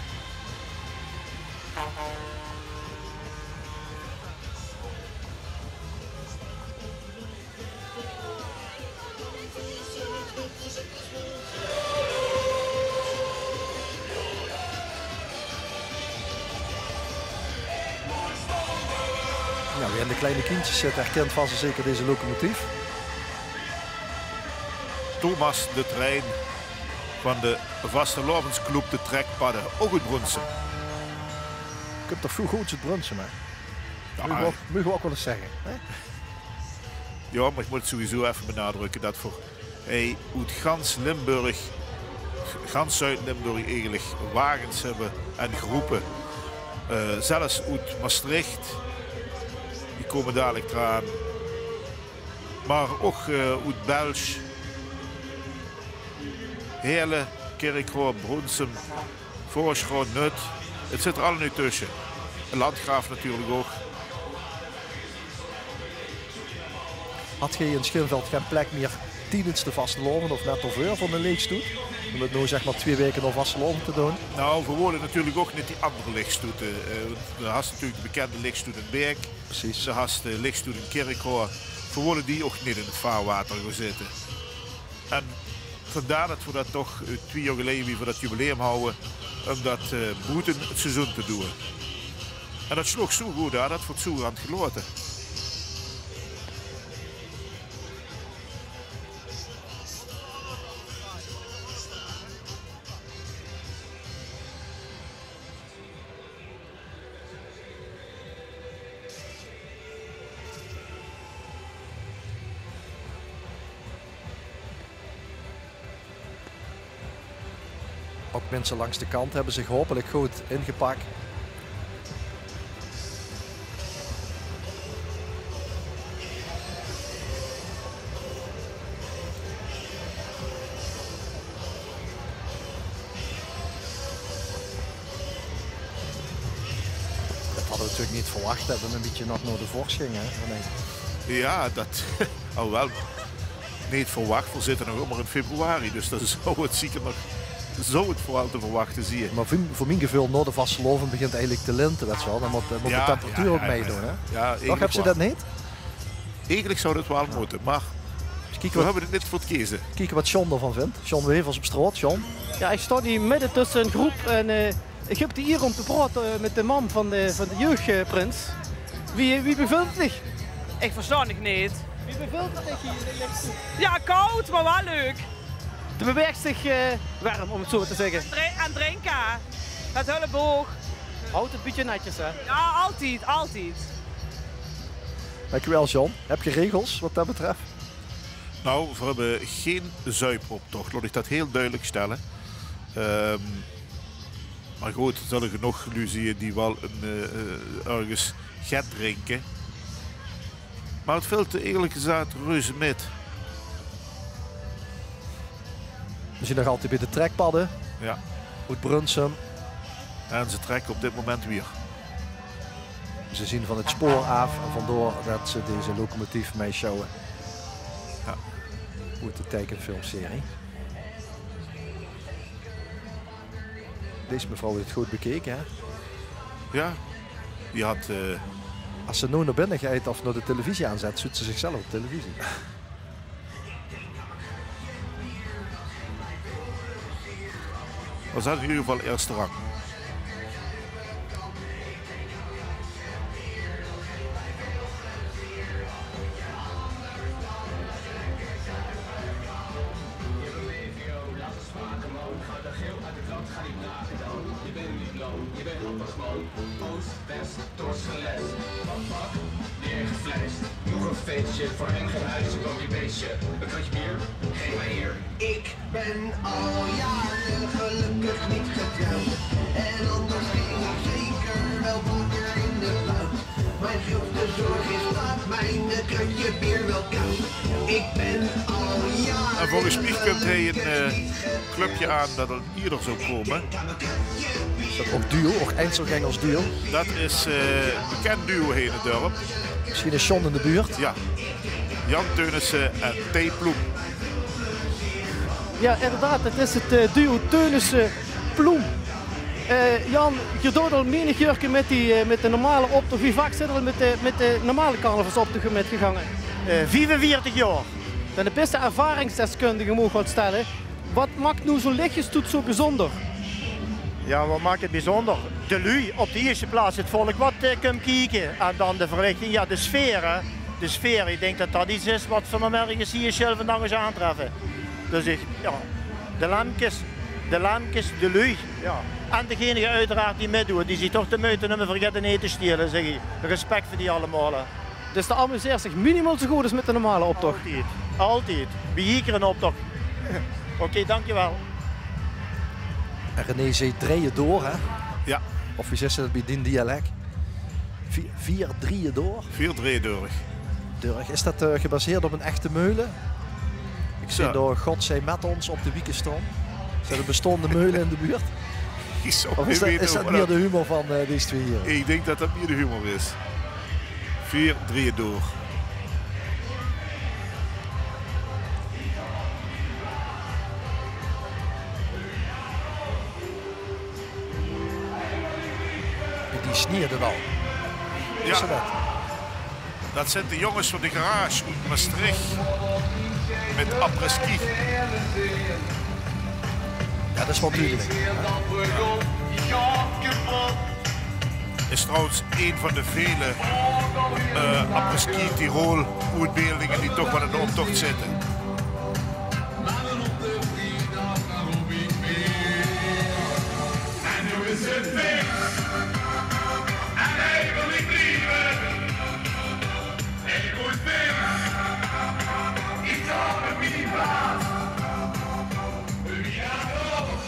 Ja, wae in de kleine kindjes zit, herkint vas en zeker deze locomotief. Thomas de Trein van de vastelaovesclub De Trekpadde, ouch oet Brunssum. Kump toch väöl goods oet Brunssum, hè? Ja. Meuge we ouch, meuge we ouch waal ins zègke, hè? Ja, maar ik mót sowieso effe benadrukke det veur, hey, oet gans Limburg, gans Zuid-Limburg eigelik wages hebbe en groepe. Eh, zelfs oet Maastricht, die kómme dalik draan. Maar ouch, eh, oet Belsj, Heële, Kirchroa, Brunssum, Voorschoon, Nuth. Het zit d'r allenuit tösse. Landgraaf natuurlik ouch. Had geej in Schinveld gen plek mier tiedes de vastelaovend of net d'rveur veur 'n leechstoet? Um het noe, zeg maar, twieë waeke nao vastelaovend te doon. Nou, veer wouwe natuurlik ouch neet die anger leechstoete. Eh, de has natuurlik de bekende leechstoet in Beek. Precies. De has de leechstoet in Kirchroa. Veer wouwe die ouch neet in het vaarwater gaon zitte. En vandaar det veer det toch, eh, twieë jaor geleje, wie veer det jubileum hawwe, um det, eh, boete het seizoen te doon. En det sloog zoe good aan det veer het zoe aan het gelaote. Ook mensen langs de kant hebben zich hopelijk goed ingepak. Dat hadden we natuurlijk niet verwacht, dat we een beetje nog naar de vorst gingen, hè? Nee. Ja, dat al wel. Neet verwacht, we zitte nog ummer in februari, dus dan zou 't zeker nog, zou 't veural te verwachte zieë. Maar voor, voor mijn gevoel, na de vastelaovend begint eigenlijk de lente, wets te wel. Dan moet, dan moet de temperatuur ook meedoen, hè? Ja, toch, heb ze dat niet? Eigenlijk zou dat wel moeten, maar we hebben het niet voor het kiezen. Kieke wat John ervan vindt. John Wevers op straat. John? Ja, ik sta hier midden tussen een groep en eh, ik heb de eer om te praten eh, met de mam van de, van de jeugdprins. Wie, wie bevelt het zich? Ik versta het niet. Wie bevelt het zich hier in de licht? Ja, koud, maar wel leuk. De beweegt zich eh, warm, om het zo te zeggen. Aan drinken. Het hele boog. Houdt het een beetje netjes, hè? Ja, altijd, altijd. Dankjewel, John. Heb je regels wat dat betreft? Nou, we hebben geen zuipoptocht, laat ik dat heel duidelijk stellen. Ehm, maar goed, er zullen genoeg lui zieë die wel een, eh, ergens get drinken. Maar het velt eerlijk gezegd reuze met. We zien nog altijd bij de trekpadden. Ja. Oet Brunssum. En ze trekken op dit moment weer. Ze zien van het spoor af en vandoor dat ze deze locomotief meesjouwen. Ja. Oet de tekenfilmserie. Deze mevrouw heeft het goed bekeken, hè? Ja, die had... eh, Als ze nu naar binnen gaat of naar de televisie aanzet, ziet ze zichzelf op televisie. We zaten in ieder geval eerste rang. Nog een feestje, voor hen geen huisje, koop je beestje. Een kratje bier, geen mij hier. Ik ben al jaren gelukkig niet getrouwd. En anders ging ik zeker wel vaker in de fout. Maar veel te zorg is dat mijn kratje bier wel koud. Ik ben al jaren... En volgens mij komt hij een eh, clubje aan dat al eerder zou komen. Is dat ook duo, ook Einzelgänger als duo? Dat is eh, een bekend duo hier in het dorp. Misschien is John in de buurt. Ja, Jan Teunissen en Thei Ploem. Ja, inderdaad, het is het eh, duo Teunissen-Ploem. Eh, Jan, je doet al menig jurke met, die, eh, met de normale optocht. Wie vaak zit er al met de, met de normale carnavalsoptocht metgegangen? Eh, vierenveertig jaar. Dan de beste ervaringsdeskundige mogen wat stellen. Wat maakt nu zo'n lichtjestoet zo bijzonder? Ja, wat maakt het bijzonder? De lui, op de eerste plaats het volk wat eh, komt kijken. En dan de verlichting, ja, de sfeer, hè. De sfeer, ik denk dat dat iets is wat we nog nergens hier zelf vandaag eens aantreffen. Dus ik, ja, de lampjes, de lampjes, de lui, ja. En degenen uiteraard die meedoen, die zich toch de moeite nemen vergeten niet te stelen, zeg ik. Respect voor die allemaal, hè. Dus de amuseert zich minimaal zo goed als met de normale optocht. Altijd. Altijd. Bij iedere optocht. Oké, dankjewel. En René zei drieën door, hè? Ja. Of wie zegt ze dat bij dien dialect? Vier, vier drieën door? Vier drieën door. Durg. Is dat eh, gebaseerd op een echte meulen? Ik zie Ja. Door God zij met ons op de Wiekenstroom. Is dat een bestaande meulen in de buurt? Ik zou Of niet is dat, weten is dat hoe meer de humor van eh, deze twee hier? Ik denk dat dat meer de humor is. Vier drieën door. Die sneerde al. Ja. Is er dat? Dat zijn de jongens van de garage uit Maastricht. Met après-ski. Ja, dat is wel duidelijk. Is trouwens een van de vele eh après-ski Tirol uitbeeldingen die toch wel in de optocht zitten. En nu is het feest. En hij wil niet blieven. Ik moet weg. Ik kan het niet laten. Ja, toch.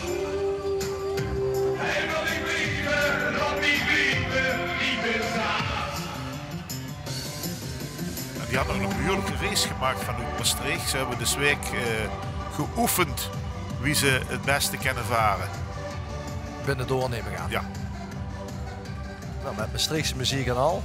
Nog 'n behuurlike reis gemaak vanoet Mestreech. Ze höbbe dus week, eh, geoefend wie ze 't bèste kinne vare. Binne door, num ich aan. Jao. Noe, mit Mestreechse meziek en al.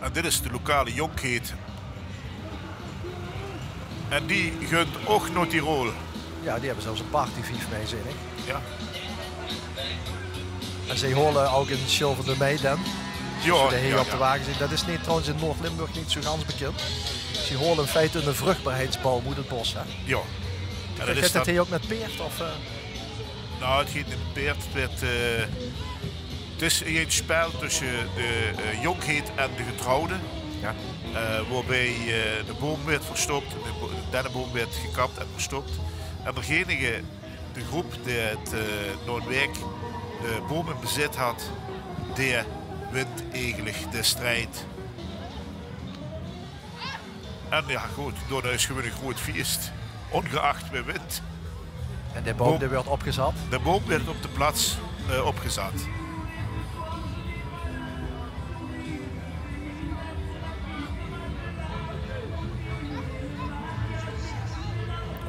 En dit is de lokale jónkheid. En die gunt ouch nao Tirol. Jao, die höbbe zelfs 'n partyvief mei, zeen ich. Jao. En ze hole ouch 'n Sjil van de Mei dan. Jao, de hei jao, op de wage zeen. Dat is neet, trouwens in Noord-Limburg neet zoe gans bekind. Ze hole in feite 'ne vruchtbaarheidsboum oet 't bos, hè? Jao. En dat is dat hei ouch mit peerd, of, eh? Nou, 't geit neet mit peerd, 't weurt, eh, 't is e spel tösse de, eh, jónkheid en de getrouwde. Jao. Eh, woabij, eh, de boum weurt verstop, de bo-, de denneboum weurt gekap en verstop. En degene, de groep die 't, eh, nao 'n waek de boum in bezit hat, dae wint eigelik de strijd. En jao, good, dao is gewoon e groot fieës, óngeach wae wint. En de boum, boum, dae weurt opgezat? De boum weurt op de plaats, eh, opgezat.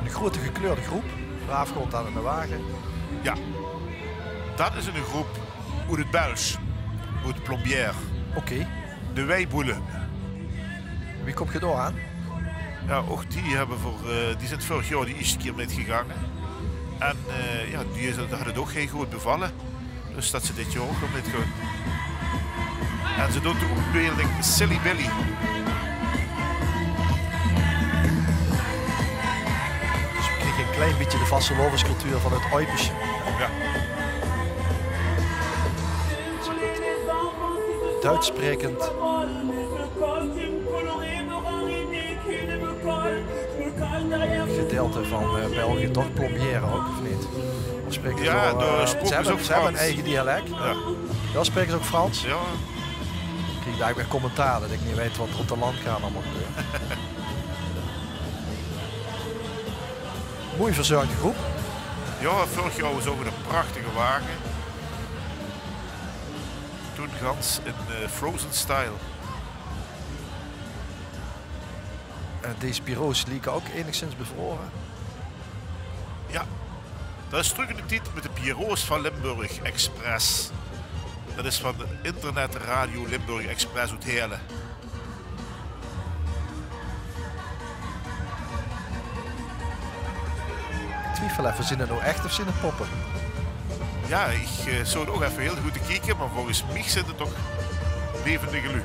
Ein groete gekleurde groep, veuraafgaond aan eine wage. Jao, dat is ein groep oet 't Belsj, oet Plombières. Oké. De Weiboele. Wie kómp geer dao aan? Jao, ouch die höbbe veur, eh, die zeen veurig jaor de ierste kier mitgegange. En, eh, jao, die is, dat haet 't ouch hiel good bevalle. Dus dat ze dit jaor ouch weer mitgaon. En ze doon de opbeelding Silly Billy. Dus we kriege ein klein bietje de vastelaovescultuur van 't Oipesje. Jao. Duits spraekend gedeilte van, eh, België, toch? Plombières ouch, of neet? Of spraeke ze, jao, dao, eh, spraeke ze ouch Frans. Ze höbbe ein eige dialek. Jao. Jao, spraeke ze ouch Frans? Jao. Krieg ich dao weer commentaar dat ich neet weit wat d'r op de landkaart allemaol gebeurt. Mooi verzörgde groep. Jao, veurig jaor waas ouch ein prachtige wage. Toen gans in, eh, Frozen style. En deze pierrots lieke ouch enigszins bevrore. Jao, dat is trök in de tied mit de pierrots van Limburg Express. Dat is van de internetradio Limburg Express oet Heële. Ich twiefel effe, zeen 't noe ech of zeen 't poppe? Jao, ich, eh, zou 't ouch effe hiel good te kieke, mer volges mich zeen 't toch levendige luuj.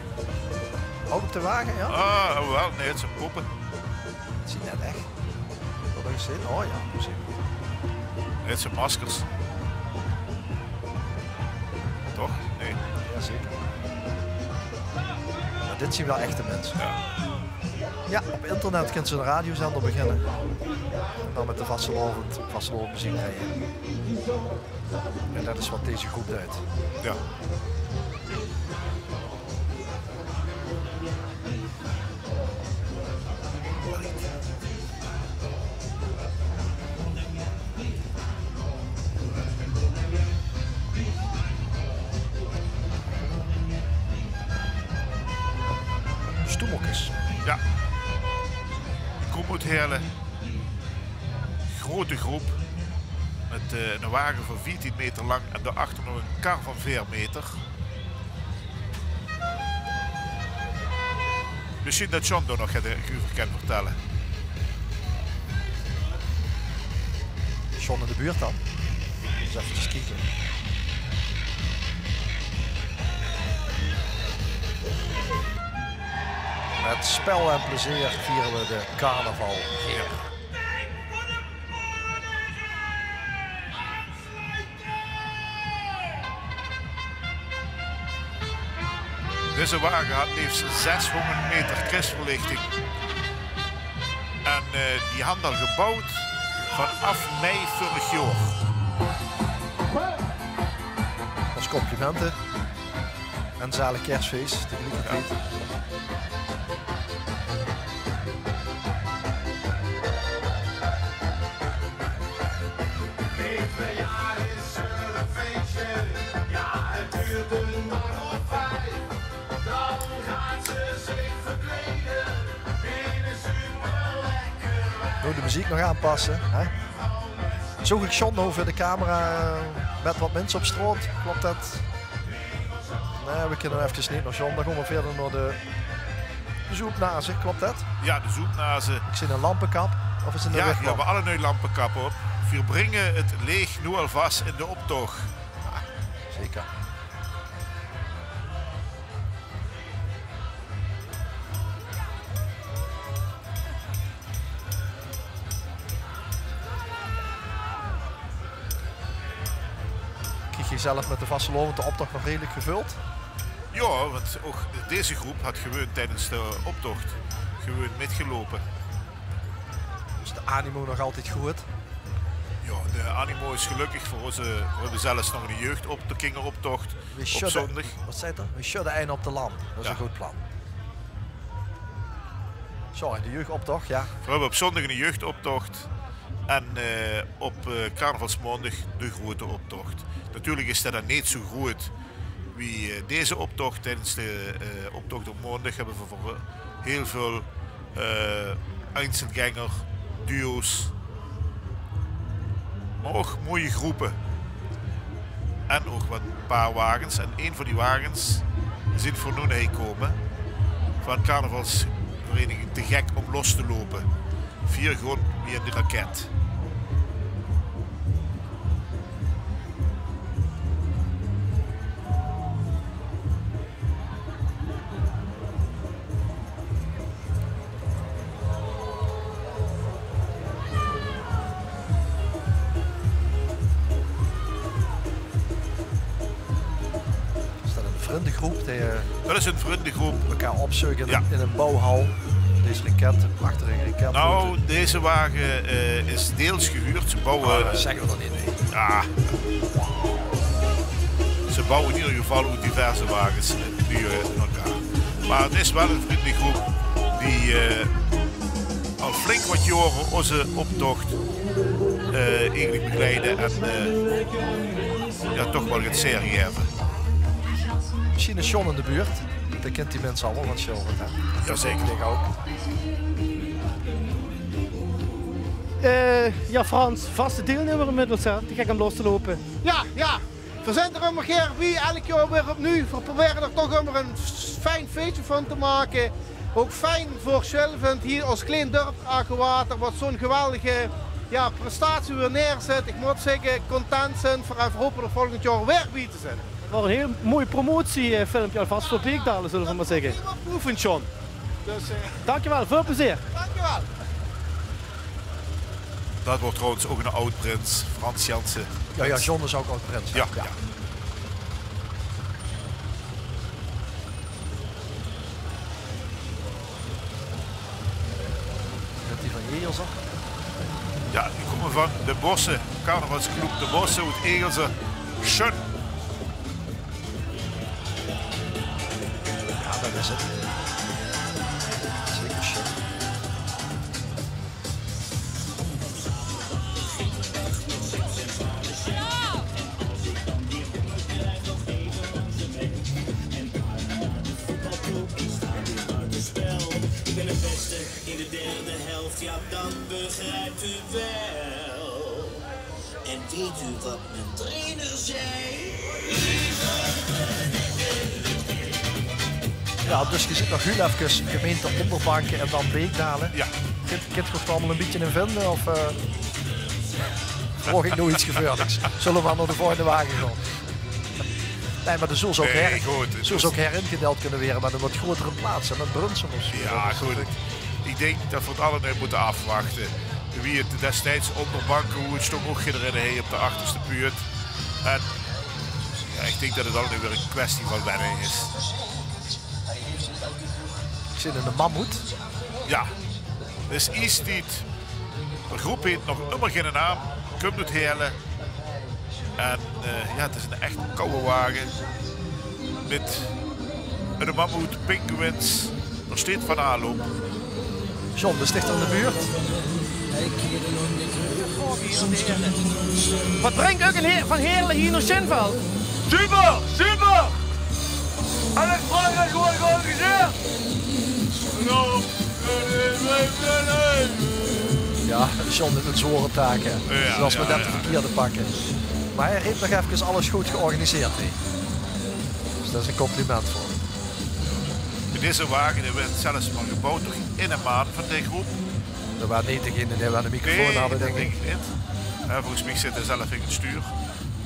Ouch op de wage, jao? Ah, waal, nae, 't zeen poppe. 't Zeen net ech. Wat höb ich gezeen? Oh jao, gezeen. Nae, 't zeen maskers. Toch? Nae. Jao, zeker. Mer dit zeen waal echte minse. Jao. Jao, op internet kins se eine radiozender beginne. En dan mit de vastelaovend, vastelaovendmeziek drejje. En dat is wat deze groep deit. Jao. Stoemelkes. Jao. Ich kóm oet Heële. Grote groep. Mit, eh, eine wage van veertien meter lang en daoachter nog ein kar van veer meter. Mesjien dat John dao nog get euver kan vertèlle. John in de buurt dan? Ins effe kieke. Mit spel en plezeer viere we de carnaval hier. Deze wage hat leefs zeshóngerd meter krisverlichting. En, eh, die han al gebouwd vanaaf mei vörig jaor. As complimente. En zalig kersfees, tegeliekkertied. Jao. De meziek nog aanpasse, hè? Zoog ich John noe veur de camera, eh, mit wat minse op straot? Klop det? Nae, we kinne efkes neet nao John. Dan gaon we wiejer nao de, de Zoepnaze. Klop det? Jao, de Zoepnaze. Ich zeen ein lampekap. Of is 't ein... Jao, die höbbe allemaol lampekappe op. Veer bringe 't leech noe alvas in de optoch. Zeker. Krieg geer zelf mit de vastelaovend de optoch nog redelik gevöld? Jao, want ouch deze groep haet gewoon tiedes de optoch gewoon mitgeloupe. Dus de animo nog altied good? Jao, de animo is gelökkig veur ós. Veer höbbe zelfs nog 'ne jeugdop-, de kingeroptoch op zóndig. Wat zaet 'r? We sjudde ein op de lam. Det is ein good plan. Sorry, de jeugdoptoch, jao. Veer höbbe op zóndig 'ne jeugdoptoch en, eh, op, eh, carnavalsmaondig de groete optoch. Natuurlik is det dan neet zo groet wie, eh, deze optoch. Tiedes de, eh, optoch op maondig höbbe veer veur, eh, hiel väöl, eh, einzelgänger, duo's, mer ouch mooie groepe. En ouch waal ein paar wages. En ein van die wages zeen veer noe hie kómme van carnavalsvereniging Te Gek Om Los Te Loupe. Veer gaon wie ein raket. Is det ein vrindegroep die, eh, Det is ein vrindegroep. Mekaar opzeuke in, jao, ein, in ein bouwhal? Deze raket, ein prachtige raket. Nou, deze wage, eh, is deels gehuurd. Ze bouwe... Oh, det zègke we dan neet, nae. Jao. Ze bouwe in eder geval oet diverse wages, eh, die, eh, in elkaar. Mer 't is waal ein vrindegroep die, eh, al flink wat jaore ózze optoch, eh, eigelik begeleide en, eh, jao, toch waal get zeer gaeve. Mesjien is John in de buurt. Dae kint die minse allemaol van Sjilvoort, hè? Jao, zeker. Ich dink ouch. Eh, jao, Frans, vaste deelnummer inmiddels, hè? Te Gek Om Los Te Loupe. Jao, jao. Veer zeen d'r ummer gaer bie, elk jaor weer opnuuj. Veer probere d'r toch ummer ein fijn feesje van te make. Ouch fijn veur Sjilvoort, hie ós klein dörp Agewater, wat zo'n geweldige, jao, prestatie weer neerzit. Ich mót zègke, content zeen veer en veer hope d'r volgend jaor weer bie te zeen. 't Waor ein hiel mooi promotiefilmpje alvas veur Beekdaelen, zölle veer mer zègke. Prima proeve, John. Dus, eh, dankjewel, väöl plezeer. Dankjewel. Det waor trouwens ouch eine aod-prins, Frans Janssen. Jao, jao, John is ouch aod-prins, hè? Jao, jao. Kint die van Egelse? Jao, die kómme van De Bosse, carnavalsclub De Bosse oet Egelse. Sjun. Jao, det is 't. Zeker sjun. Ik ben het beste in de derde helft, ja, dat begrijpt u wel. En weet u wat mijn trainer zei? Jao, dus geer zit nog hiel efkes gemeinte Onderbanken en dan Beekdaelen. Jao. Kint, kint geer uch allemaol e bietje in vinde, of, eh, verwach ich noe get gevaorliks? Zölle v'r mer nao de volgende wage gaon? Nae, mer d'r zów ouch... Nae, her-, good, 't zów is ouch heringedeild kinne waere mit ein get groetere plaats, hè, mit Brunssum of zoe. Jao, good. Ich dink det v'r 't allemaol mótte aafwachte. Wie 't destieds Onderbanken, wie 't stóng, ouch ederein hie op de achterste puurt. En jao, ich dink det 't allemaol weer ein kwestie van wenne is. Ich zeen eine mammoet. Jao, 't is iestied. De groep heet nog ummer geine naam. Kump oet Heële. En, eh, jao, 't is eine echte kouwe wage. Mit eine mammoet, pinguïns. D'r steit van alles op. John, bis dich d'r in de buurt? Wat bringk uch in He-, van Heële hie nao Sjinveld? Super, super! En ich vraog 't gewoon, gewoon gezag. No, nee, nee, nee, nee. Jao, John haet 'n zwaore taak, hè. Jao, zoewie me jao, det jao. Verkeerde pakke. Mer hae haet nog efkes alles good georganiseerd, hè. Dus det is e compliment veur häöm. Bie deze wage, dae waert zelfs mer geboewd door inne maan van de groep. Det waas neet degene dae wae de microfoon hadde, dink ich. Nae, det dink ich neet. Eh, volges mich zit hae zelf in 't stuur.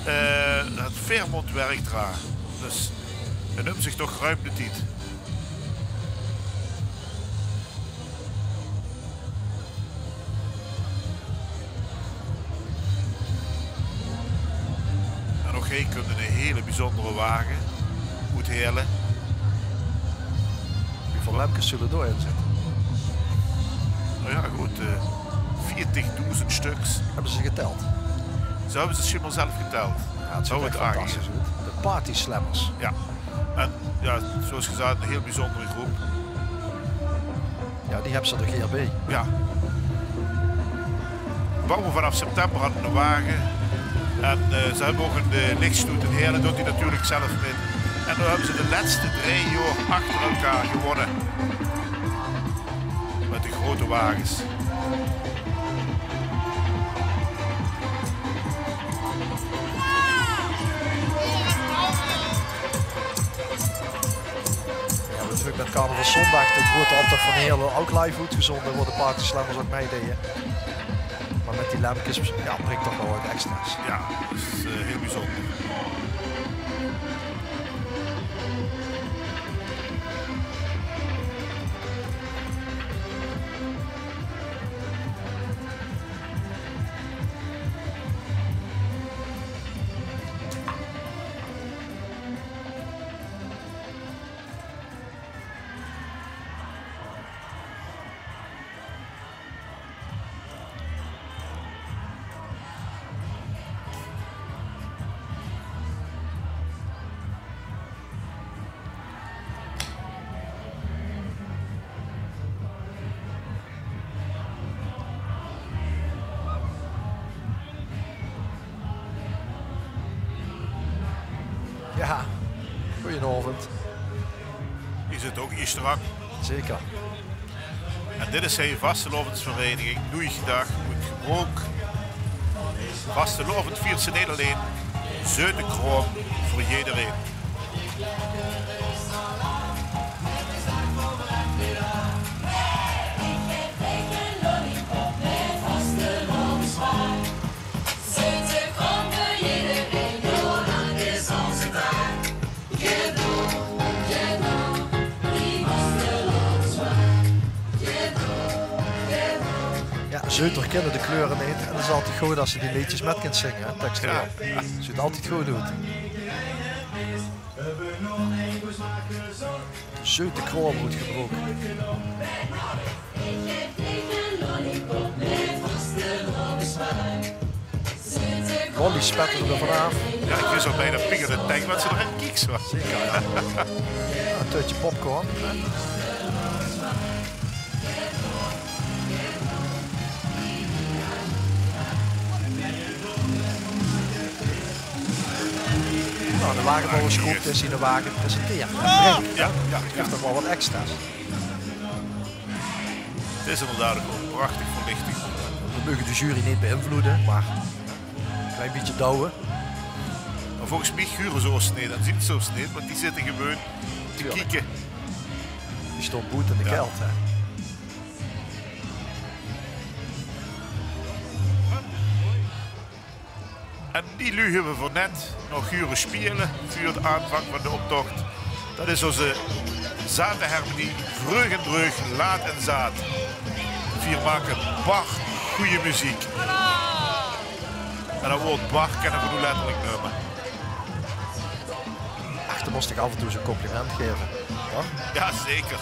Eh, det Fairmont werk d'r aan. Dus hae numt zich toch ruim de tied. En ouch hie kump 'ne hele biezóndere wage oet Heële. Wieväöl lempkes zulle dao-in zitte? Noe jao, good, eh, veertigdoezend stöks. Höbbe ze getèld? Zo höbbe ze 't sjienbaar zelf getèld. Jao, 't zuut d'r fantastisch oet. De Party Slammers. Jao. En jao, zoewie gezag, 'n hiel biezóndere groep. Jao, die höbbe ze d'r hie bie. Jao. Bouwe vanaaf september aan de wage. En, eh, ze höbbe ouch 'n, eh, lichstoet in Heële, doot die natuurlik zelf mit. En noe höbbe ze de lèste drei jaor achter-ein gewónne. Mit de groete wages. Jao, natuurlik mit carnavalszóndig de groete optoch van Heële ouch live oetgezónde, wo de Party Slammers ouch mei deje. Mer mit die lempkes, jao, bringk toch waal get extra's. Jao, det is, eh, hiel biezónder. Jao, goojenaovend. Is 't ouch hie strak? Zeker. En dit is de vastelaovesvereiniging Noei Gedaag oet Gebrook. Vastelaovend viert ze neet allein, zeute kraom veur jederein. Jao, zeuter kinne de kleure neet. En 't is altied good es se die leedjes mit kins zinge, hè, tekst. Jao. Zuut altied good oet. Zeute kraom oet Gebrook. Lolly spètte d'r vanaaf. Jao, ich wis al bienao, pik in de tank, wat ze d'r in kiek, zo. Zeker, jao. Jao, e tötje popcorn. Noe, de wagebouwersgroep die zien wage presenteert. En bringk. Jao, jao, jao. Guf toch waal wat extra's. 't Is inderdaad ouch waal prachtig verlichting. Veer moge de jury neet beïnvloede, mer e klein bietje douwe. Mer volges mich hure ze ós neet en zien ze ós neet, want die zitte gewoon te kieke. Die staon boete in de kelt, hè. En die luuj höbbe veer net nog hure speule veur de aanvang van de optoch. Dat is ózze zate hermenie, Vreug en Dreug, Laat en Zaat. Veer make bar gooj meziek. En dat waord bar kinne veer noe letterlik numme. Ach, dan mós ich aaf en toe ins e compliment gaeve, toch? Jao, zeker.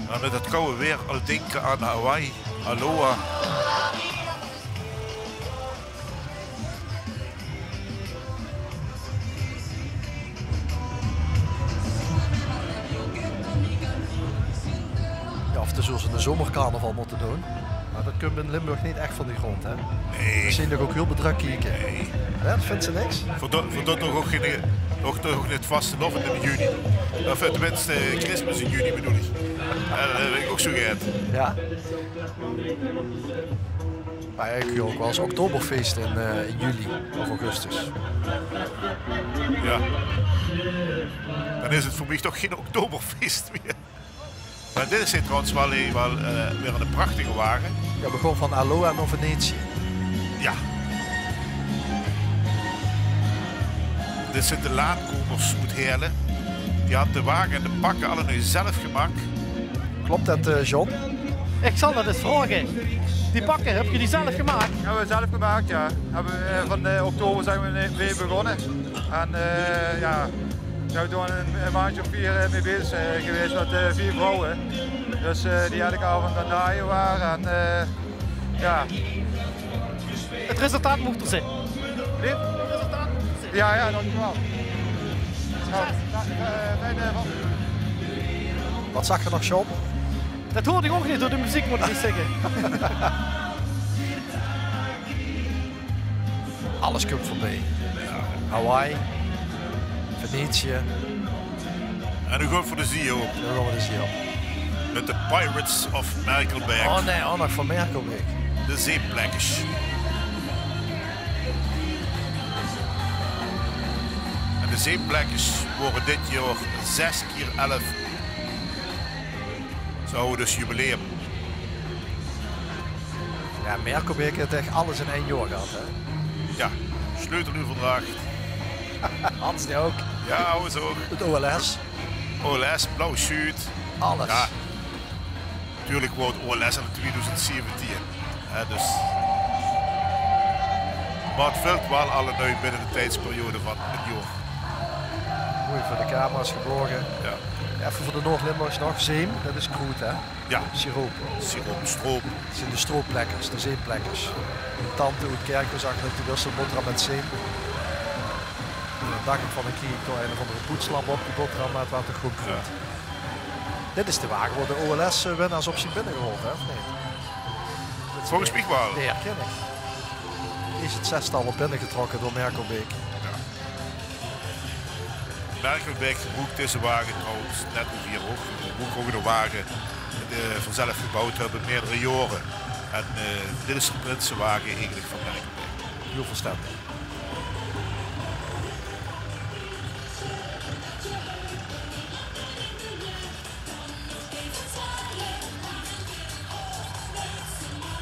Mer mit dat kouwe weer al dinke aan Hawaï. Aloha. Jao, of 't is zoeas 'ne zomercarnaval mótte doon. Dat kump in Limburg neet ech van de grond, hè? Nae. Mesjiens toch ouch hiel bedrök kieke. Nae. Jao, dat vinjs se niks? Veur dat, veur dat toch ouch gein, toch, toch ouch neet vastelaovend in juni. Of tenminste, eh, Kerstmis in juni bedoel ich. Jao, dat höb ich ouch zoe gehad. Jao. Mer eigelik ouch waal ins Oktoberfeest in, eh, in juli of augustus. Jao. Dan is 't veur mich toch gein Oktoberfeest mie. Mer dit is trouwens waal, eh, waal, eh, weer 'ne prachtige wage. Jao, v'r gaon van Alloa nao Venetië. Jao. Dit zeen de laatkomers oet Heële. Die hadde de wage en de pakke allemaol zelf gemaak. Klop dat, eh, John? Ich zal dat ins vraoge. Die pakke, höb geer die zelf gemaak? Höbbe v'r zelf gemaak, jao. Höbbe v'r, eh, van, eh, oktober zeen v'r mee begós. En, eh, jao, Jao, v'r zeen 'n, 'n maondje of veer, eh, mee bezig, eh, gewaes mit, eh, veer vrouwe. Dus, eh, die eder aovend aan 't naaie wore. En, eh, jao. 't Resultaat mót d'r zeen. Wie? 't Resultaat mót d'r zeen. Jao, jao, dankjewel. Jao, eh, fijn, eh, van Wat zag geer nog, John? Dat hoorde ich ouch neet door de meziek, mót ich zègke. Alles kump veurbie. Hawaï, Venetië. En noe gaon v'r de zee op. Noe gaon v'r de zee op. Mit de Pirates of Merkelbek. Oh nae, ouch nog van Merkelbek. De Zeeplekkers. En de Zeeplekkers wore dit jaor zes kier elf. Ze hawwe dus jubileum. Jao, Merkelbek haet ech alles in ein jaor gehad, hè? Jao, sleuteleuverdrach. Hans die ouch. Jao, Hans ouch. 't O L S. O L S, Blauw Sjuut. Alles. Jao. Natuurlik woort O L S in tweeduizend zeventien. Hè, dus. Mer 't vèlt waal allemaol binne de tiedsperiode van 't jaor. Mooi veur de camera's geblaoze. Jao. Effe veur de Noord-Limburgers nog, zeem, dat is kroet, hè? Jao. Siroop. Siroop, stroop. Dat zeen de stroopplekkers, de zeemplekkers. Mien tante oet Kirchroa zag dat die wis 'n boteram mit zeem. En dan dach ich van, dan krieg ich toch ein of anger poetslap op die boteram, mer 't waor toch gewoon kroet. Jao. Dit is de wage wo de O L S-winnaars op zeen binnegehaold, hè, of neet? Volges mich waal. Dae herken ich. Is 't zestal op binnegetrokke door Merkelbek. Jao. Merkelbek gebroek deze wage trouwens net wie veer ouch. Gebroek ouch de wage, eh, die v'r zelf gebouwd höbbe, meerdere jaore. En, eh, dit is de prinsewage eigelik van Merkelbek. Hiel verstendig.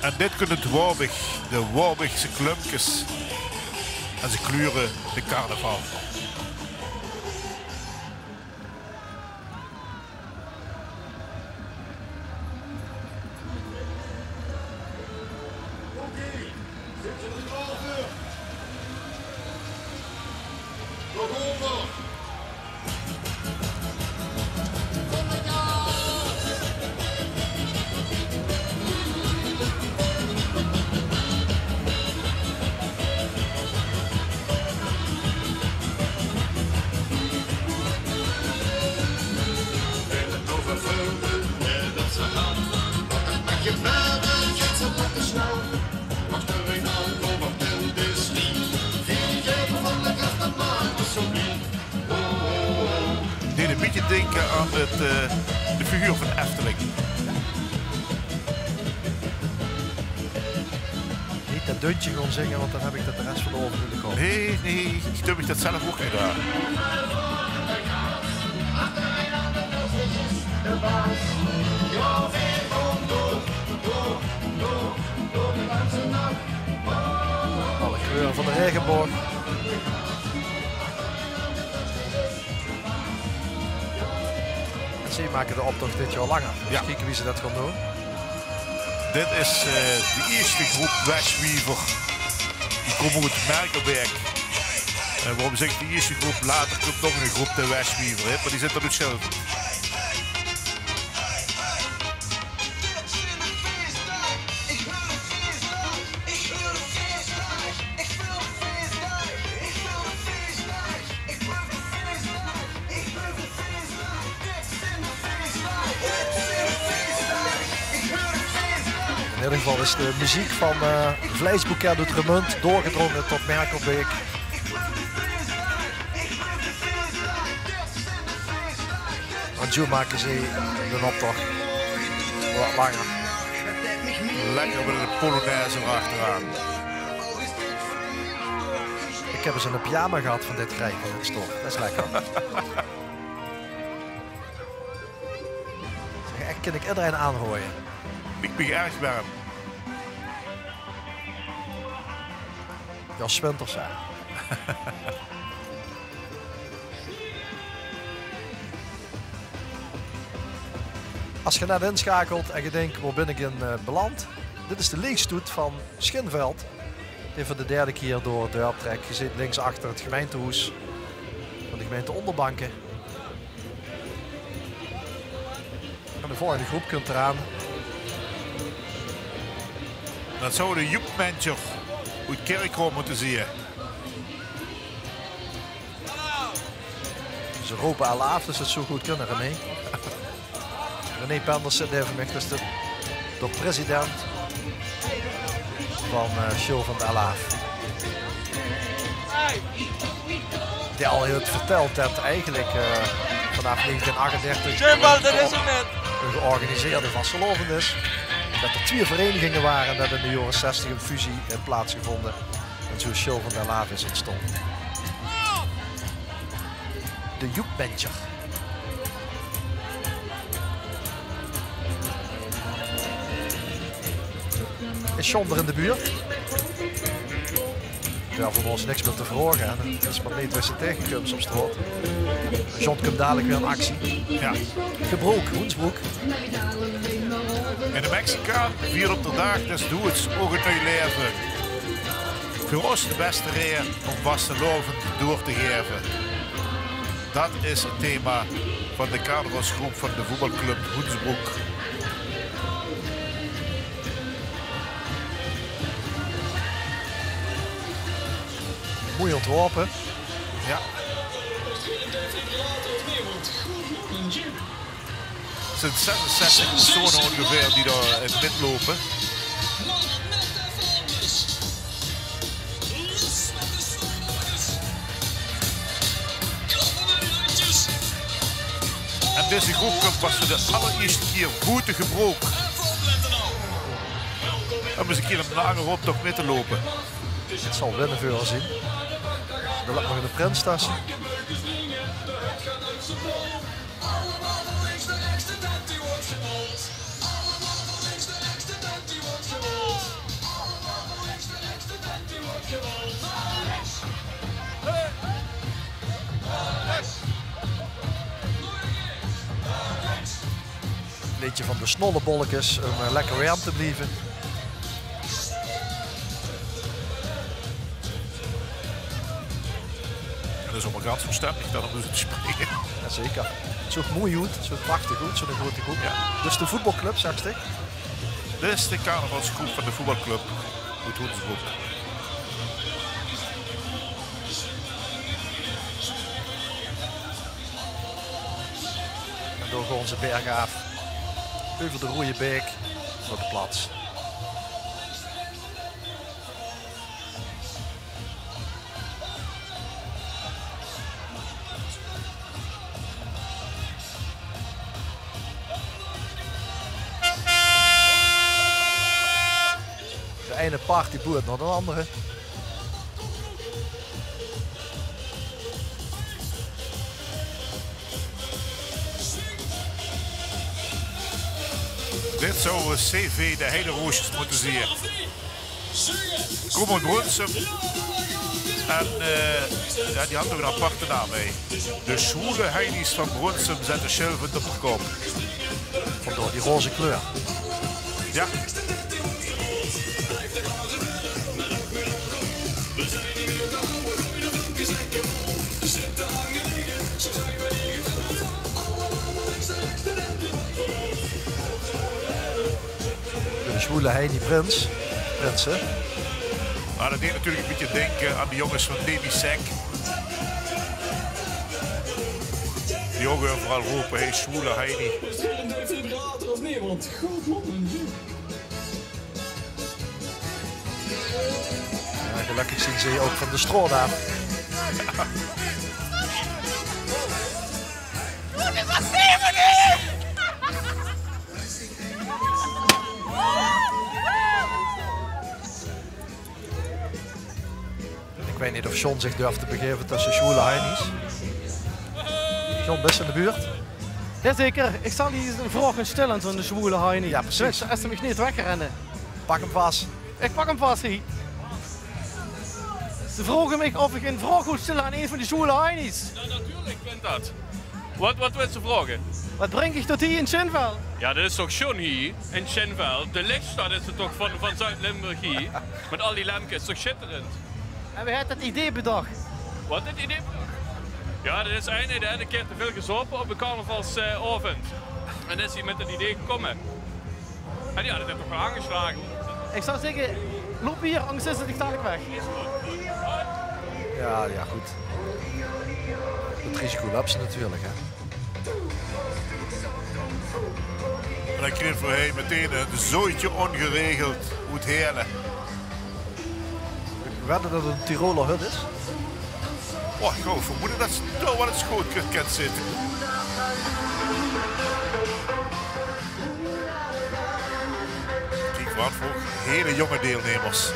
En dit kunt 't Waubich, de Waubigse klumpkes. En ze kleure de carnaval. Deej e bietje dinke aan 't, eh, de figuur van Efteling. Neet dat deuntje gaon zinge, want dan höb ich dat de res van de aovend in de kop. Nae, nae, ich dink dat ich dat zelf ouch neet haw. Alle kleure van de raegeboog. En ze make de optoch dit jaor langer. Ins kieke wie ze dat gaon doon. Dit is, eh, de ierste groep Westwiever. Die kómme oet Merkelbek. En waorom zèk ich de ierste groep? Later kump nog 'n groep, de Westwiever, hè, mer die zeen d'r oet Sjilvert. In eder geval is de meziek van, eh, Vleisboeket oet Remunj doorgedrónge tot Merkelbeek. Want zoe make ze d'n optoch get langer. Lekker mit de polonaise d'rachteraan. Ich höb ins 'ne pyjama gehad van dit kriege, van dit stof. Det is lekker. Zeg, ich kin ederein aanraoje. Ich bön erg werm. Jao, 's winters, hè. Es ge net insjakelt en ge dink: "Wo bön ich in, eh, beland?" Dit is de leechstoet van Schinveld, die veur de derde kier door 't dörp trèk. Ge zeet links achter 't gemeintehoes van de gemeinte Onderbanken. En de volgende groep kump d'raan. Det zouw de Joepmensjer oet Kirchroa mótte zeen. Ze rope alaaf, dus det zouw good kinne, René. René Penders zit neve mich, dus de, de president van, eh, Sjul van de Alaaf. Die al haet vertèld det eigelik, eh, vanaaf negentien achtendertig 'n georganiseerde vastelaovend is. Det d'r twieë vereniginge wore en det in de jaore zestig 'n fusie haet plaatsgevónje. En zoe is Sjul van de Alaaf is óntstange. De Joepmensjer. Is John d'r in de buurt? Dao hove v'r ós niks mieë te vraoge, hè. Det is mer neet wae se taengekums op straot. John kump dalik weer in actie. Jao. Gebrook, Hoensbrook. En de Mexicaan viert op d'n daag des doods ouch 'n nuuj laeve. Veur ós de bèste raeje óm vastelaovend door te gaeve. Det is 't thema van de carnavalsgroep van de voetbalclub Hoensbrook. Mooi ontworpe. Jao. 't Zeen zesenzestig persone óngeveer die dao, eh, mitloupe. En deze groep kump pas veur de allerierste kier boete Gebrook. Óm ins 'ne kier 'ne lange rondtoch mit te loupe. 't Zal winne veur häör zeen. Dao löp nog 'ne prins tösse. Leedje van de Snollebollekes, óm, eh, lekker werm te blieve. En det is allemaol gans verstendig det 'r mót springe. Jao, zeker. 't Zoog mooi oet, 't zoog prachtig oet, zoe'n groete groep. Jao. Dus de voetbalclub, zag ich. Dit is de carnavalsgroep van de voetbalclub oet Hoensbrook. En dao gaon ze bergaaf, euver de Roeje Baek, nao de plaats. De eine partyboer nao de andere. Dit zouw, eh, C V de Heideroosjes mótte zeen. Kómme oet Brunssum. En, eh, jao, die hadde ouch 'n aparte naam, hè. De Schwule Heinies van Brunssum zètte Sjul van de kop. Vandaar die roze kleur. Jao. De Schwule Heini Prins. Prins, hè? Mer det deeg natuurlik e bietje dinke aan de jónges van Demi Sec. Die ouch euveral rope: "Hey, Schwule Heini." Is dit een defibrillator of nee? Want god, man, een dief. Ja, gelökkig zien ze ouch van de straot aaf. Ich weit neet of John zich durf te begaeve tösse zwoele heinies. John, bis se in de buurt? Jazeker, ich zal hie ins ein vraog gaon stèlle aan zoe'n zwoele heinie. Ja, precies. Dus, es se mich neet wegrenne. Pak 'm vas. Ich pak 'm vas hie. Ze vraoge mich of ich ein vraog wol stèlle aan ein van die zwoele heinies. Ja, natuurlik, ich weit det. Waat, waat wils se vraoge? Waat bringk dich tot hie in Sjinveld? Ja, det is toch sjoon hie in Sjinveld. De lichtstad is 't toch van, van Zuid-Limburg hie. Mit al die lempkes, toch sjitterend. En wae haet det idee bedach? Waat, 't idee bedach? Ja, det is eine, dae haet ein kier te väöl gezaope op de carnavalsaovend. En is hie mit 't idee gekómme. En die hadde dit toch waal aangeslage. Ich zou zègke, loup hie, angers is 't dich dalik weg. Ja, ja, good. 't Risico löps se natuurlik, hè. En dan krieg v'r hie meteen ein zooitje óngeregeld oet Heële. Wedde det 't ein Tiroler hut is? Oh, ich wou vermoede det se dao waal ins good kènt zitte. Kiek, waat veur hele jónge deilnummers.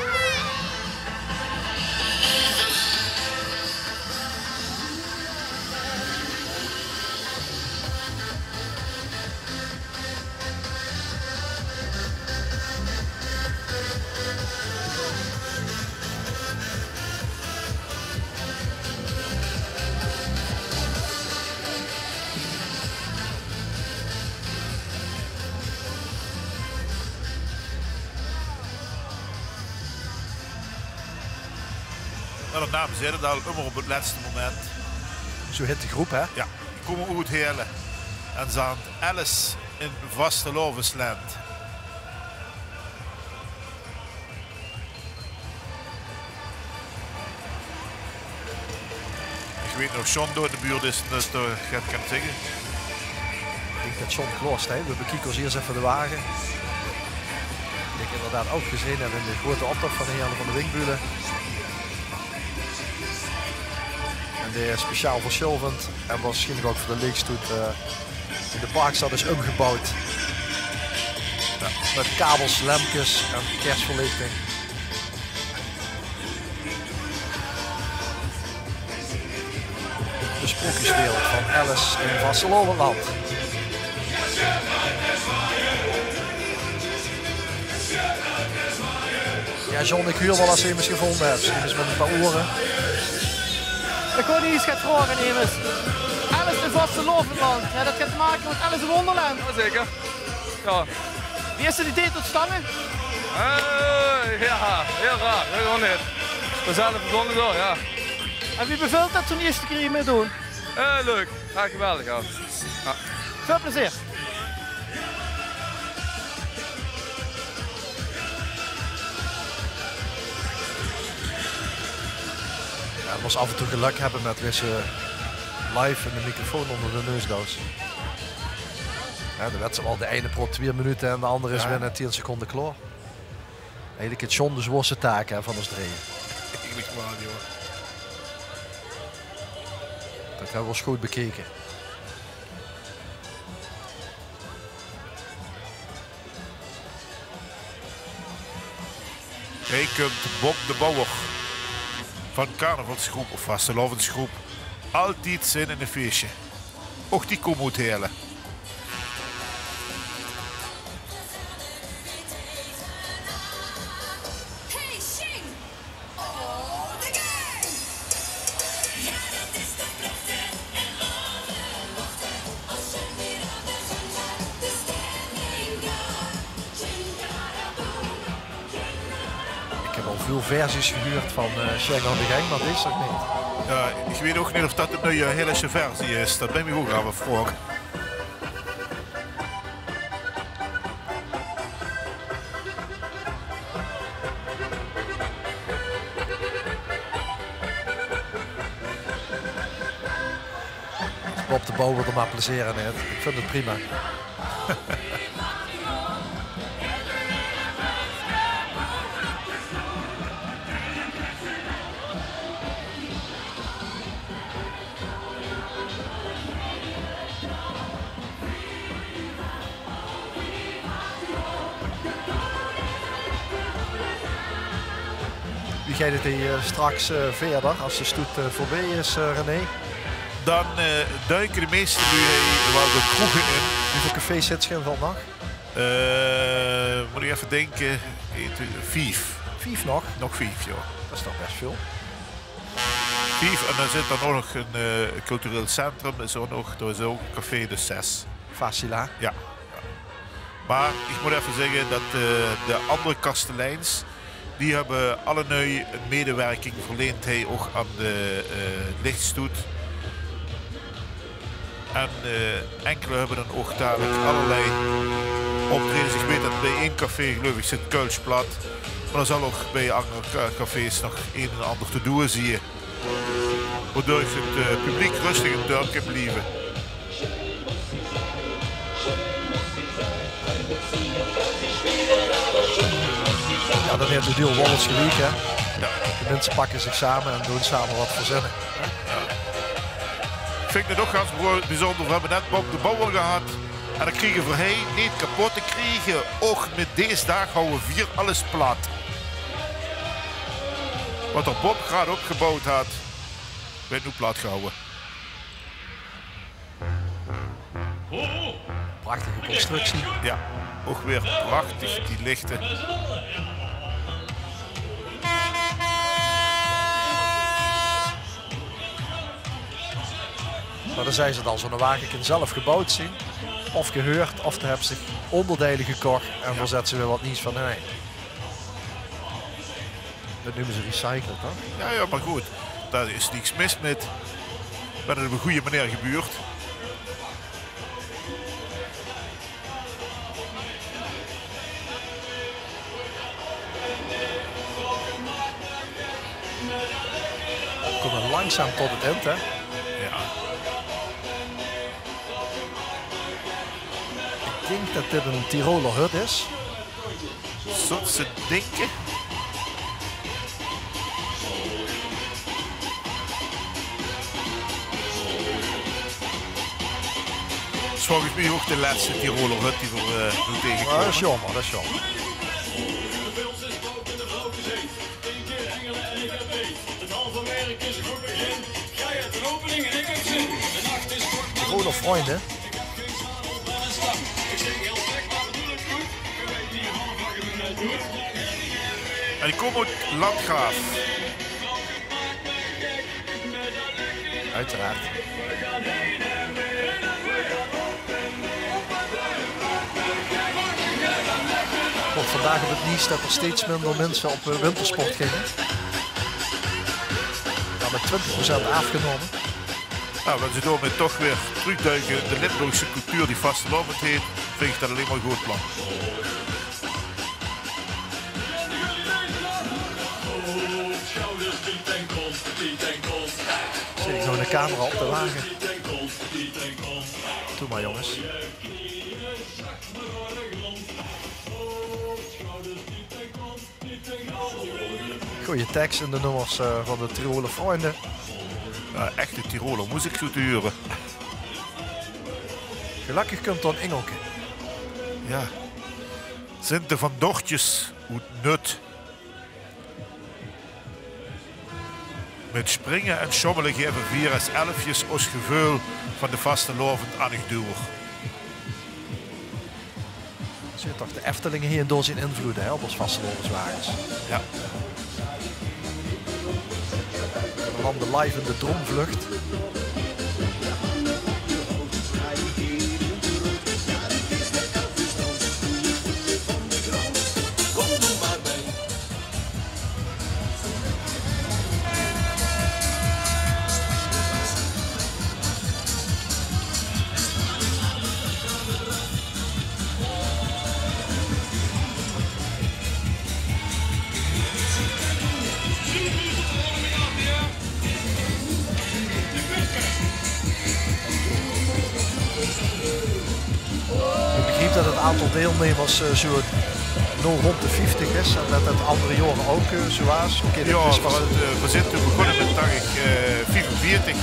Noe, de naam zaet 't al, ummer op 't lètste moment. Zoe hèt de groep, hè? Ja, die kómme oet Heële. En ze han Alice in vastelaovesland. Ich weit neet of John dao in de buurt is, det, eh, det kan ich neet zègke. Ich dink det John klaor steit. V'r bekieke ós iers effe de wage. Die ich inderdaad ouch gezeen höb in de groeate optoch van Heële van de Winkbülle. En dae is speciaal veur Sjilvend en waarsjienlik ouch veur de leechstoet, eh, in de Parkstad is umgeboewd. Ja, mit kabels, lempkes en kersverleechting. De sprookjeswereld van Alice in vastelaovesland. Ja, John, ich huur waal det se emes gevónje höbs. Emes mit ein paar oere. Ich wou dich ins get vraoge, emes. Alice in vastelaovesland. Ja, det haet te make mit Alice in Wonderland. Ja, zeker. Ja. Wie is det idee tot stange? Eh, ja, hiel raar. Weit ich ouch neet. Vanzelf begós 't, ja. En wie bevèlt det, zoe'n ierste kier hie mitdoon? Eh, leuk. Ja, geweldig, ja. Ja. Väöl plezeer. Ja, mós aaf en toe gelök höbbe mit wae se live de microfoon ónger de neus duis. Ja, dan wèts se waal, de eine praot twieë minute en de anger is binnen tieën seconde klaor. Eigelik haet John de zwaorste taak, hè, van ós drieje. Eigelik waal, jao. Det höbbe v'r ós good bekeke. Hie kump Bob de Bouwer van carnavalsgroep of vastelaovesgroep Altied Zin in e Feesje. Ouch die kómme oet Heële. Ich höb al väöl versies gehuurd van, eh, Sjeng aan de Geng, mer dees nog neet. Ja, ich weit ouch neet of det de nuuje Heëlesje versie is. Det bön ich mich ouch aaf 't vraoge. Es Bob de Bouwer d'r mer plezeer in haet, ich vinj 't prima. Wie geit 't hie, eh, straks, eh, wiejer es de stoet, eh, veurbie is, eh, René? Dan, eh, duike de meiste luuj hie waal de kroege in. Wieväöl cafés zits se in Veldnach? Eh, mót ich effe dinke. Ein, twie, vief. Vief nog? Nog vief, jao. Det is toch bès väöl. Vief, en dan zit d'r ouch nog ein, eh, cultureel centrum, is ouch nog, dao is ouch ein café, dus zès. Facila. Jao. Mer ich mót effe zègke det, eh, de anger kasteleins, die höbbe allenui ein medewirking verleend hie ouch aan de, eh, lichtstoet. En, eh, inkele höbbe dan ouch dalik allerlei optraejes. Ich weit det bie ein café, geluif ich, zit Kölsch plat. Mer d'r zal ouch bie anger ca-, cafés nog ein en anger te doon zeen. Waodoor 't, eh, publiek rustig in 't dörp kan blieve. Jao, dan haet Odile Wollers geliek, hè? Jao. De minse pakke zich same en doon same get verzinne. Jao. Ich vinj 't ouch gans bezo-, bezunjer. Veer höbbe net Bob de Bouwer gehad. En det kriege veer hie neet kepot te kriege. Ouch mit dees daag hawwe veer alles plat. Waat d'r Bob graad opgeboewd haet, weurt noe plat gehawwe. Prachtige constructie. Jao, ouch weer prachtig, die lichte. Mer dan zeen ze 't al, zoe'n wage kan zelf geboewd zeen, of geheurd, of d'r höbbe zich oonderdeile gekoch en dao zètte ze weer get nuujs van in. Det neume ze recyclen, toch? Jao, jao, mer good, dao is niks mis mit. Mer op ein gooj meneer gebeurd. Kómme langzaam tot 't ind, hè? Jao. Ich dink det dit ein Tiroler hut is. Zóws se dinke? Is volges mich ouch de lèste Tiroler hut die veer, eh, noe taengekómme. Jao, det is jaomer, det is jaomer. Tiroler Freunde. En die kómme oet Landgraaf. Oeteraard. Kómt vandaag op 't nuujs det d'r steeds minder minse op, eh, wintersport ginge. Jao, mit twintig procent aafgenómme. Noe, wen ze dao mit toch weer trökduike in de Limburgse cultuur die vastelaovend heet, vinj ich det allein mer ein good plan. Zit ich nog ein camera op de wage? Doot mer, jónges. Gooje teks in de nummers, eh, van de Tiroler Freunde. Jao, echte Tiroler, mós ich zoe te hure. Gelökkig kump dao ein ingelke. Jao. Zint de Van Dochtjes oet Nut. Mit springe en sjommele gaeve veer es elfjes ós geveul van de vastelaovend aan uch door. Zuut toch de Efteling hie en dao zien invlood, hè, op ós vastelaoveswages. Jao. Veer lande live in de Droomvlucht. Ich begriep det 't aantal deilnummers, eh, zoe noe rónd de vieftig is en det 't anger jaore ouch, eh, zoe waas. Oké, det is pas... Jao, veer, eh, veer zint begonne mit, dach ich, eh, viefenveertig.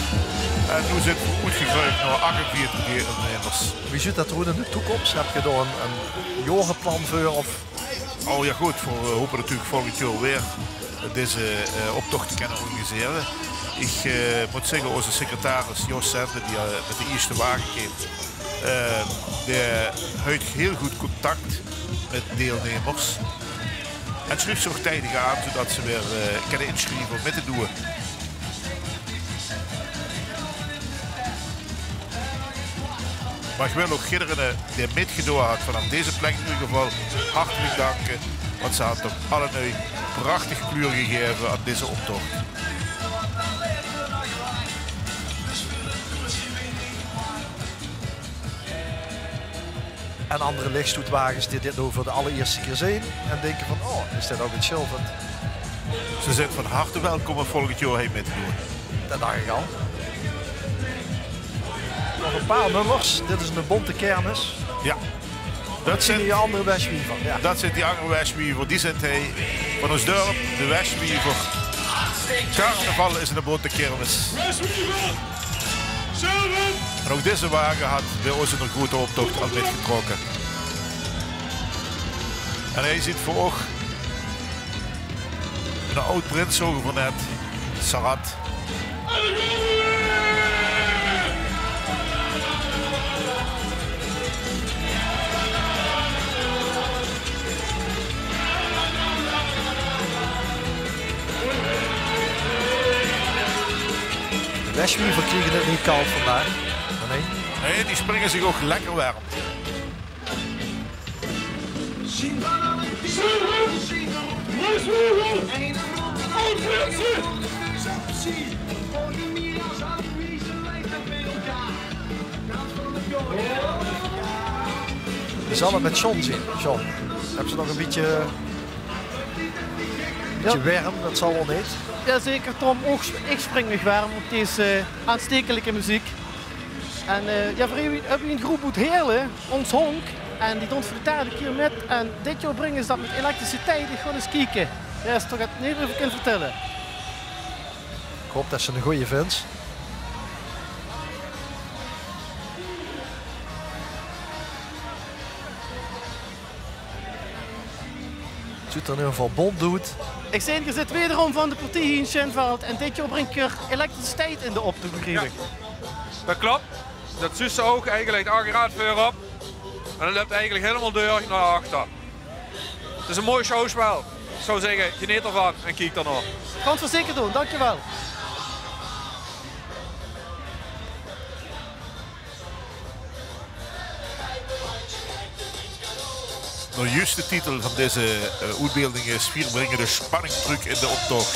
En noe zint veer oetgegreujd nao achtenveertig deilnummers. Wie zuut det d'roet in de toekóms? Höb geer dao ein, ein jaoreplan veur, of? Oh jao, good, veer, eh, hope natuurlik volgend jaor weer deze, eh, optoch te kènne organisere. Ich, eh, mót zègke, ózze secretaris Jos Sende, dae, eh, mit de ierste wage keem, eh, dae haet hiel good contact mit deilnummers. En sjreef ze ouch tiedige aan, zoetot ze weer, eh, kènne insjrieve óm mit te doon. Mer ich wil ouch ederein dae mitgedoon haet vanaaf deze plek in eder geval hartelik danke, want ze hant toch allenui prachtige kleure gegaeve aan deze optoch. En anger lichstoetwages die dit noe veur de allerierste kier zeen en dinke van: "Oh, is dit ouch in Sjilvert?" Ze zint van harte welkom óm volgend jaor hie mit te doon. Det dach ich al. Nog ein paar nummers. Dit is ein bónte kermis. Jao. Det zint die anger Wesjwiever. Jao. Det zint die anger Wesjwiever. Die zint hie van ós dörp, de Wesjwiever. Carnaval is ein bónte kermis. En ouch deze wage haet bie ós in de groete optoch al mitgetrokke. En hie zit veur ouch eine aod-prins, zoge v'r net, Sarat. De Wesjwiever kriege 't neet kald vandaag. Nae. Nae, die springe zich ouch lekker werm. Wie zal 't mit John zeen? John, höbs se nog ein bietje, bietje werm? Det zal waal neet. Jao, zeker, Tom. Ouch, ich spring mich werm op deze aanstekelijke meziek. En, eh, jao, v'r höbbe hie ein groep oet Heerle, Ós Hónk. En die doon veur de derde kier mit. En dit jaor bringe ze det mit elektriciteit. Ich gaon ins kieke. Jao, is toch get neet euver kin vertèlle. Ich haop det se ein gooje vinds. Zuut d'r in eder geval bónt oet. Ich zeen, geer zit wederom van de partie hie in Sjinveld en dit jaor bringk geer elektriciteit in de optoch, begriep ich. Jao, det klop. Det zuus se ouch eigelik, de aggeraat veurop. En det löp eigelik hielemaol deur nao achter. 't Is ein mooi sjouwspel. Ich zou zègke, geneet d'rvan en kiek d'rnao. Gaon v'r zeker doon, dankjewel. Noe, juus de titel van deze, eh, oetbeelding is: Veer bringe de spanning trök in de optoch.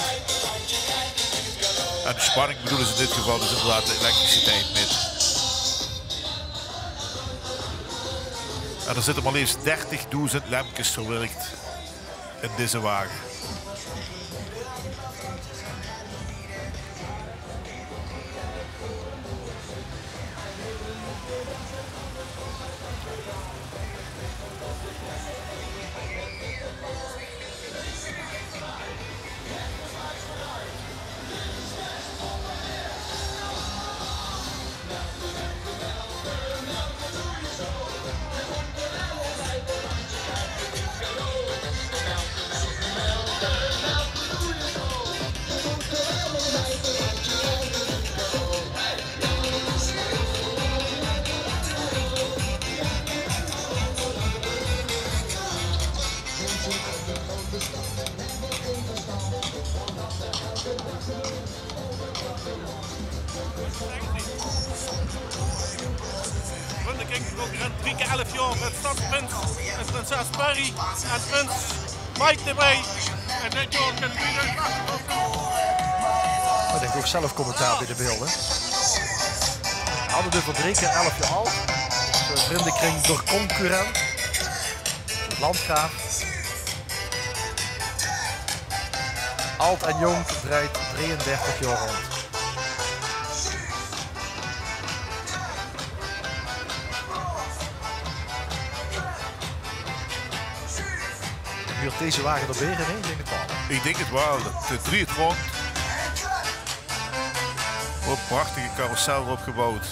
En spanning bedoele ze in dit geval dus inderdaad de elektriciteit mit. En d'r zitte mer leefs dertigdoezend lempkes verwirk in deze wage. Run de King, concurrent, drie kier elf jaor, mit stadsprins en prinses Perry en prins Mike d'rbie. En dit jaor kinne v'r... Oh, ich dink ouch zelf commentaar bie de beelde. Hadde 't euver drie kier elf jaor ald. Vrundekring door concurrent. Landgraaf. Ald en jónk drejt drieëndertig jaor rónd. Huurt deze wage d'rbie, hè? Ich dink 't waal. Ich dink 't waal. De drieëndertig jaor rónd. Waat ein prachtige carrousel opgebouwd.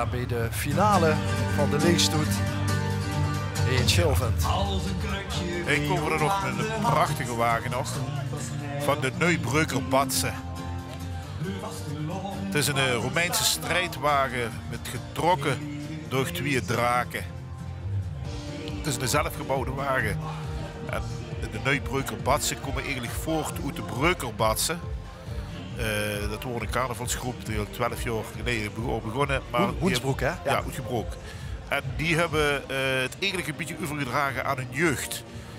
Bie de finale van de Leechstoet in Sjilvent. Ich kóm d'r nog mit 'ne prachtige wage nog. Van de Neubreuker Batze. 't Is 'ne, eh, Romeinse strijdwage mit getrokke door twieë drake. 't Is 'ne zelfgebouwde wage. En de Neubreuker Batze kómme eigelik voort oet de Breuker Batze. Eh, dat woor 'n carnavalsgroep die al twelf jaor geleje bego-, begós. Mer Hoensbroek, hè? Ja, Hoensbroek. En die höbbe, eh, 't eigelik e bietje euvergedrage aan hun jeug.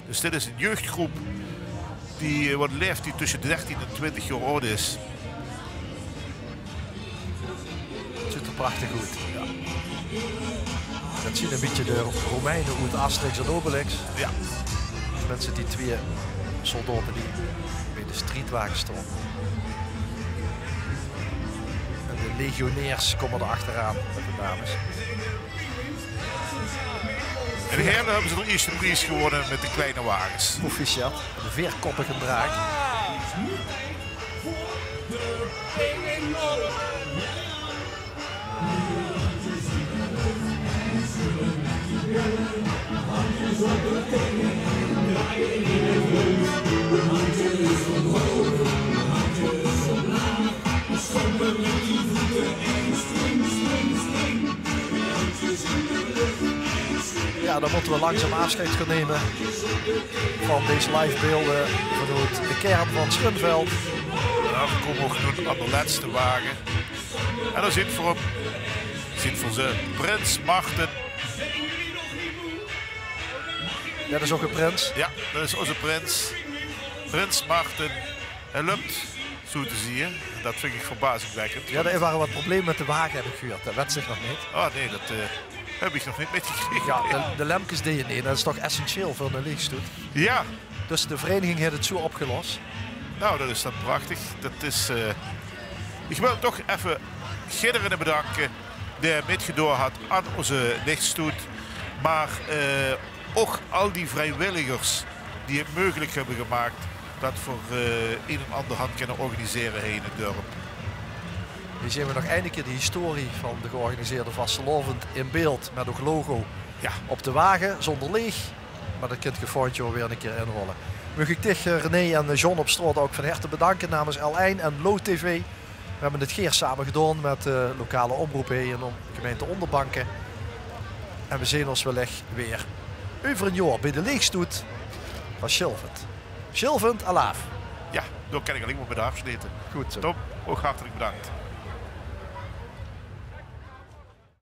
Dus dit is 'n jeugdgroep die, eh, wat 'n laeftied tösse de dertien en twintig jaor aud is. 't Zuut d'r prachtig oet. Ja. Dat zien e bietje de Romeine oet Asterix en Obelix. Ja. Tenminste, die twieë soldaote die bie de strijdwage staon. En de legionairs kómme d'r achteraan mit de dames. In Heerle höbbe ze de ierste pries gewónne mit de kleine wages. Proficiat, de veerkoppige draak. Ja, dan mótte we langzaam aafsjeid gaon numme van dees livebeelde vanoet de kern van Sjunveld. Ja, we kómme ouch noe aan de lètste wage. En dao zeen v'r 'm. Zeen v'r ze. Prins Marten. Ja, dat is ouch 'ne prins. Ja, dat is ózze prins. Prins Marten. Hae löp, zoe te zeen. En dat vinj ich verbazingwekkend. Ja, d'r wore wat probleme mit de wage, höb ich gehuurd. Dat weit ich nog neet. Oh nae, dat, eh, höb ich nog neet mitgekrege. Ja, de, de lempkes deje neet. Dat is toch essentieel veur 'ne leechstoet. Ja. Dus de vereiniging haet 't zoe opgelos. Nou, dat is dan prachtig. Dat is, eh, ich wil toch effe jiddereen bedanke dae mitgedoon haet aan ózze leechstoet. Mer, eh, ouch al die vriewilligers die 't meugelik höbbe gemaak dat v'r, eh, ein en ander han kinne organisere hie in 't dörp. Hie zeen we nog eine kier de historie van de georganiseerde vastelaovend in beeld mit ouch logo. Ja. Op de wage, zónger leech. Mer dat kint geer volgend jaor weer 'ne kier inrolle. Maag ich dich, eh, René en, eh, John op straot ouch van herte bedanke namens L1 en Lo TV. We höbbe 't gaer same gedoon mit, eh, lokale omroep hie in de gemeinte Onderbanke. En we zeen ós wellich weer euver ein jaor bie de leechstoet van Sjilvent. Sjilvent, alaaf. Ja, dao kin ich allein mer mit aafsjlete. Good zoe. Tom, ouch hartelik bedank.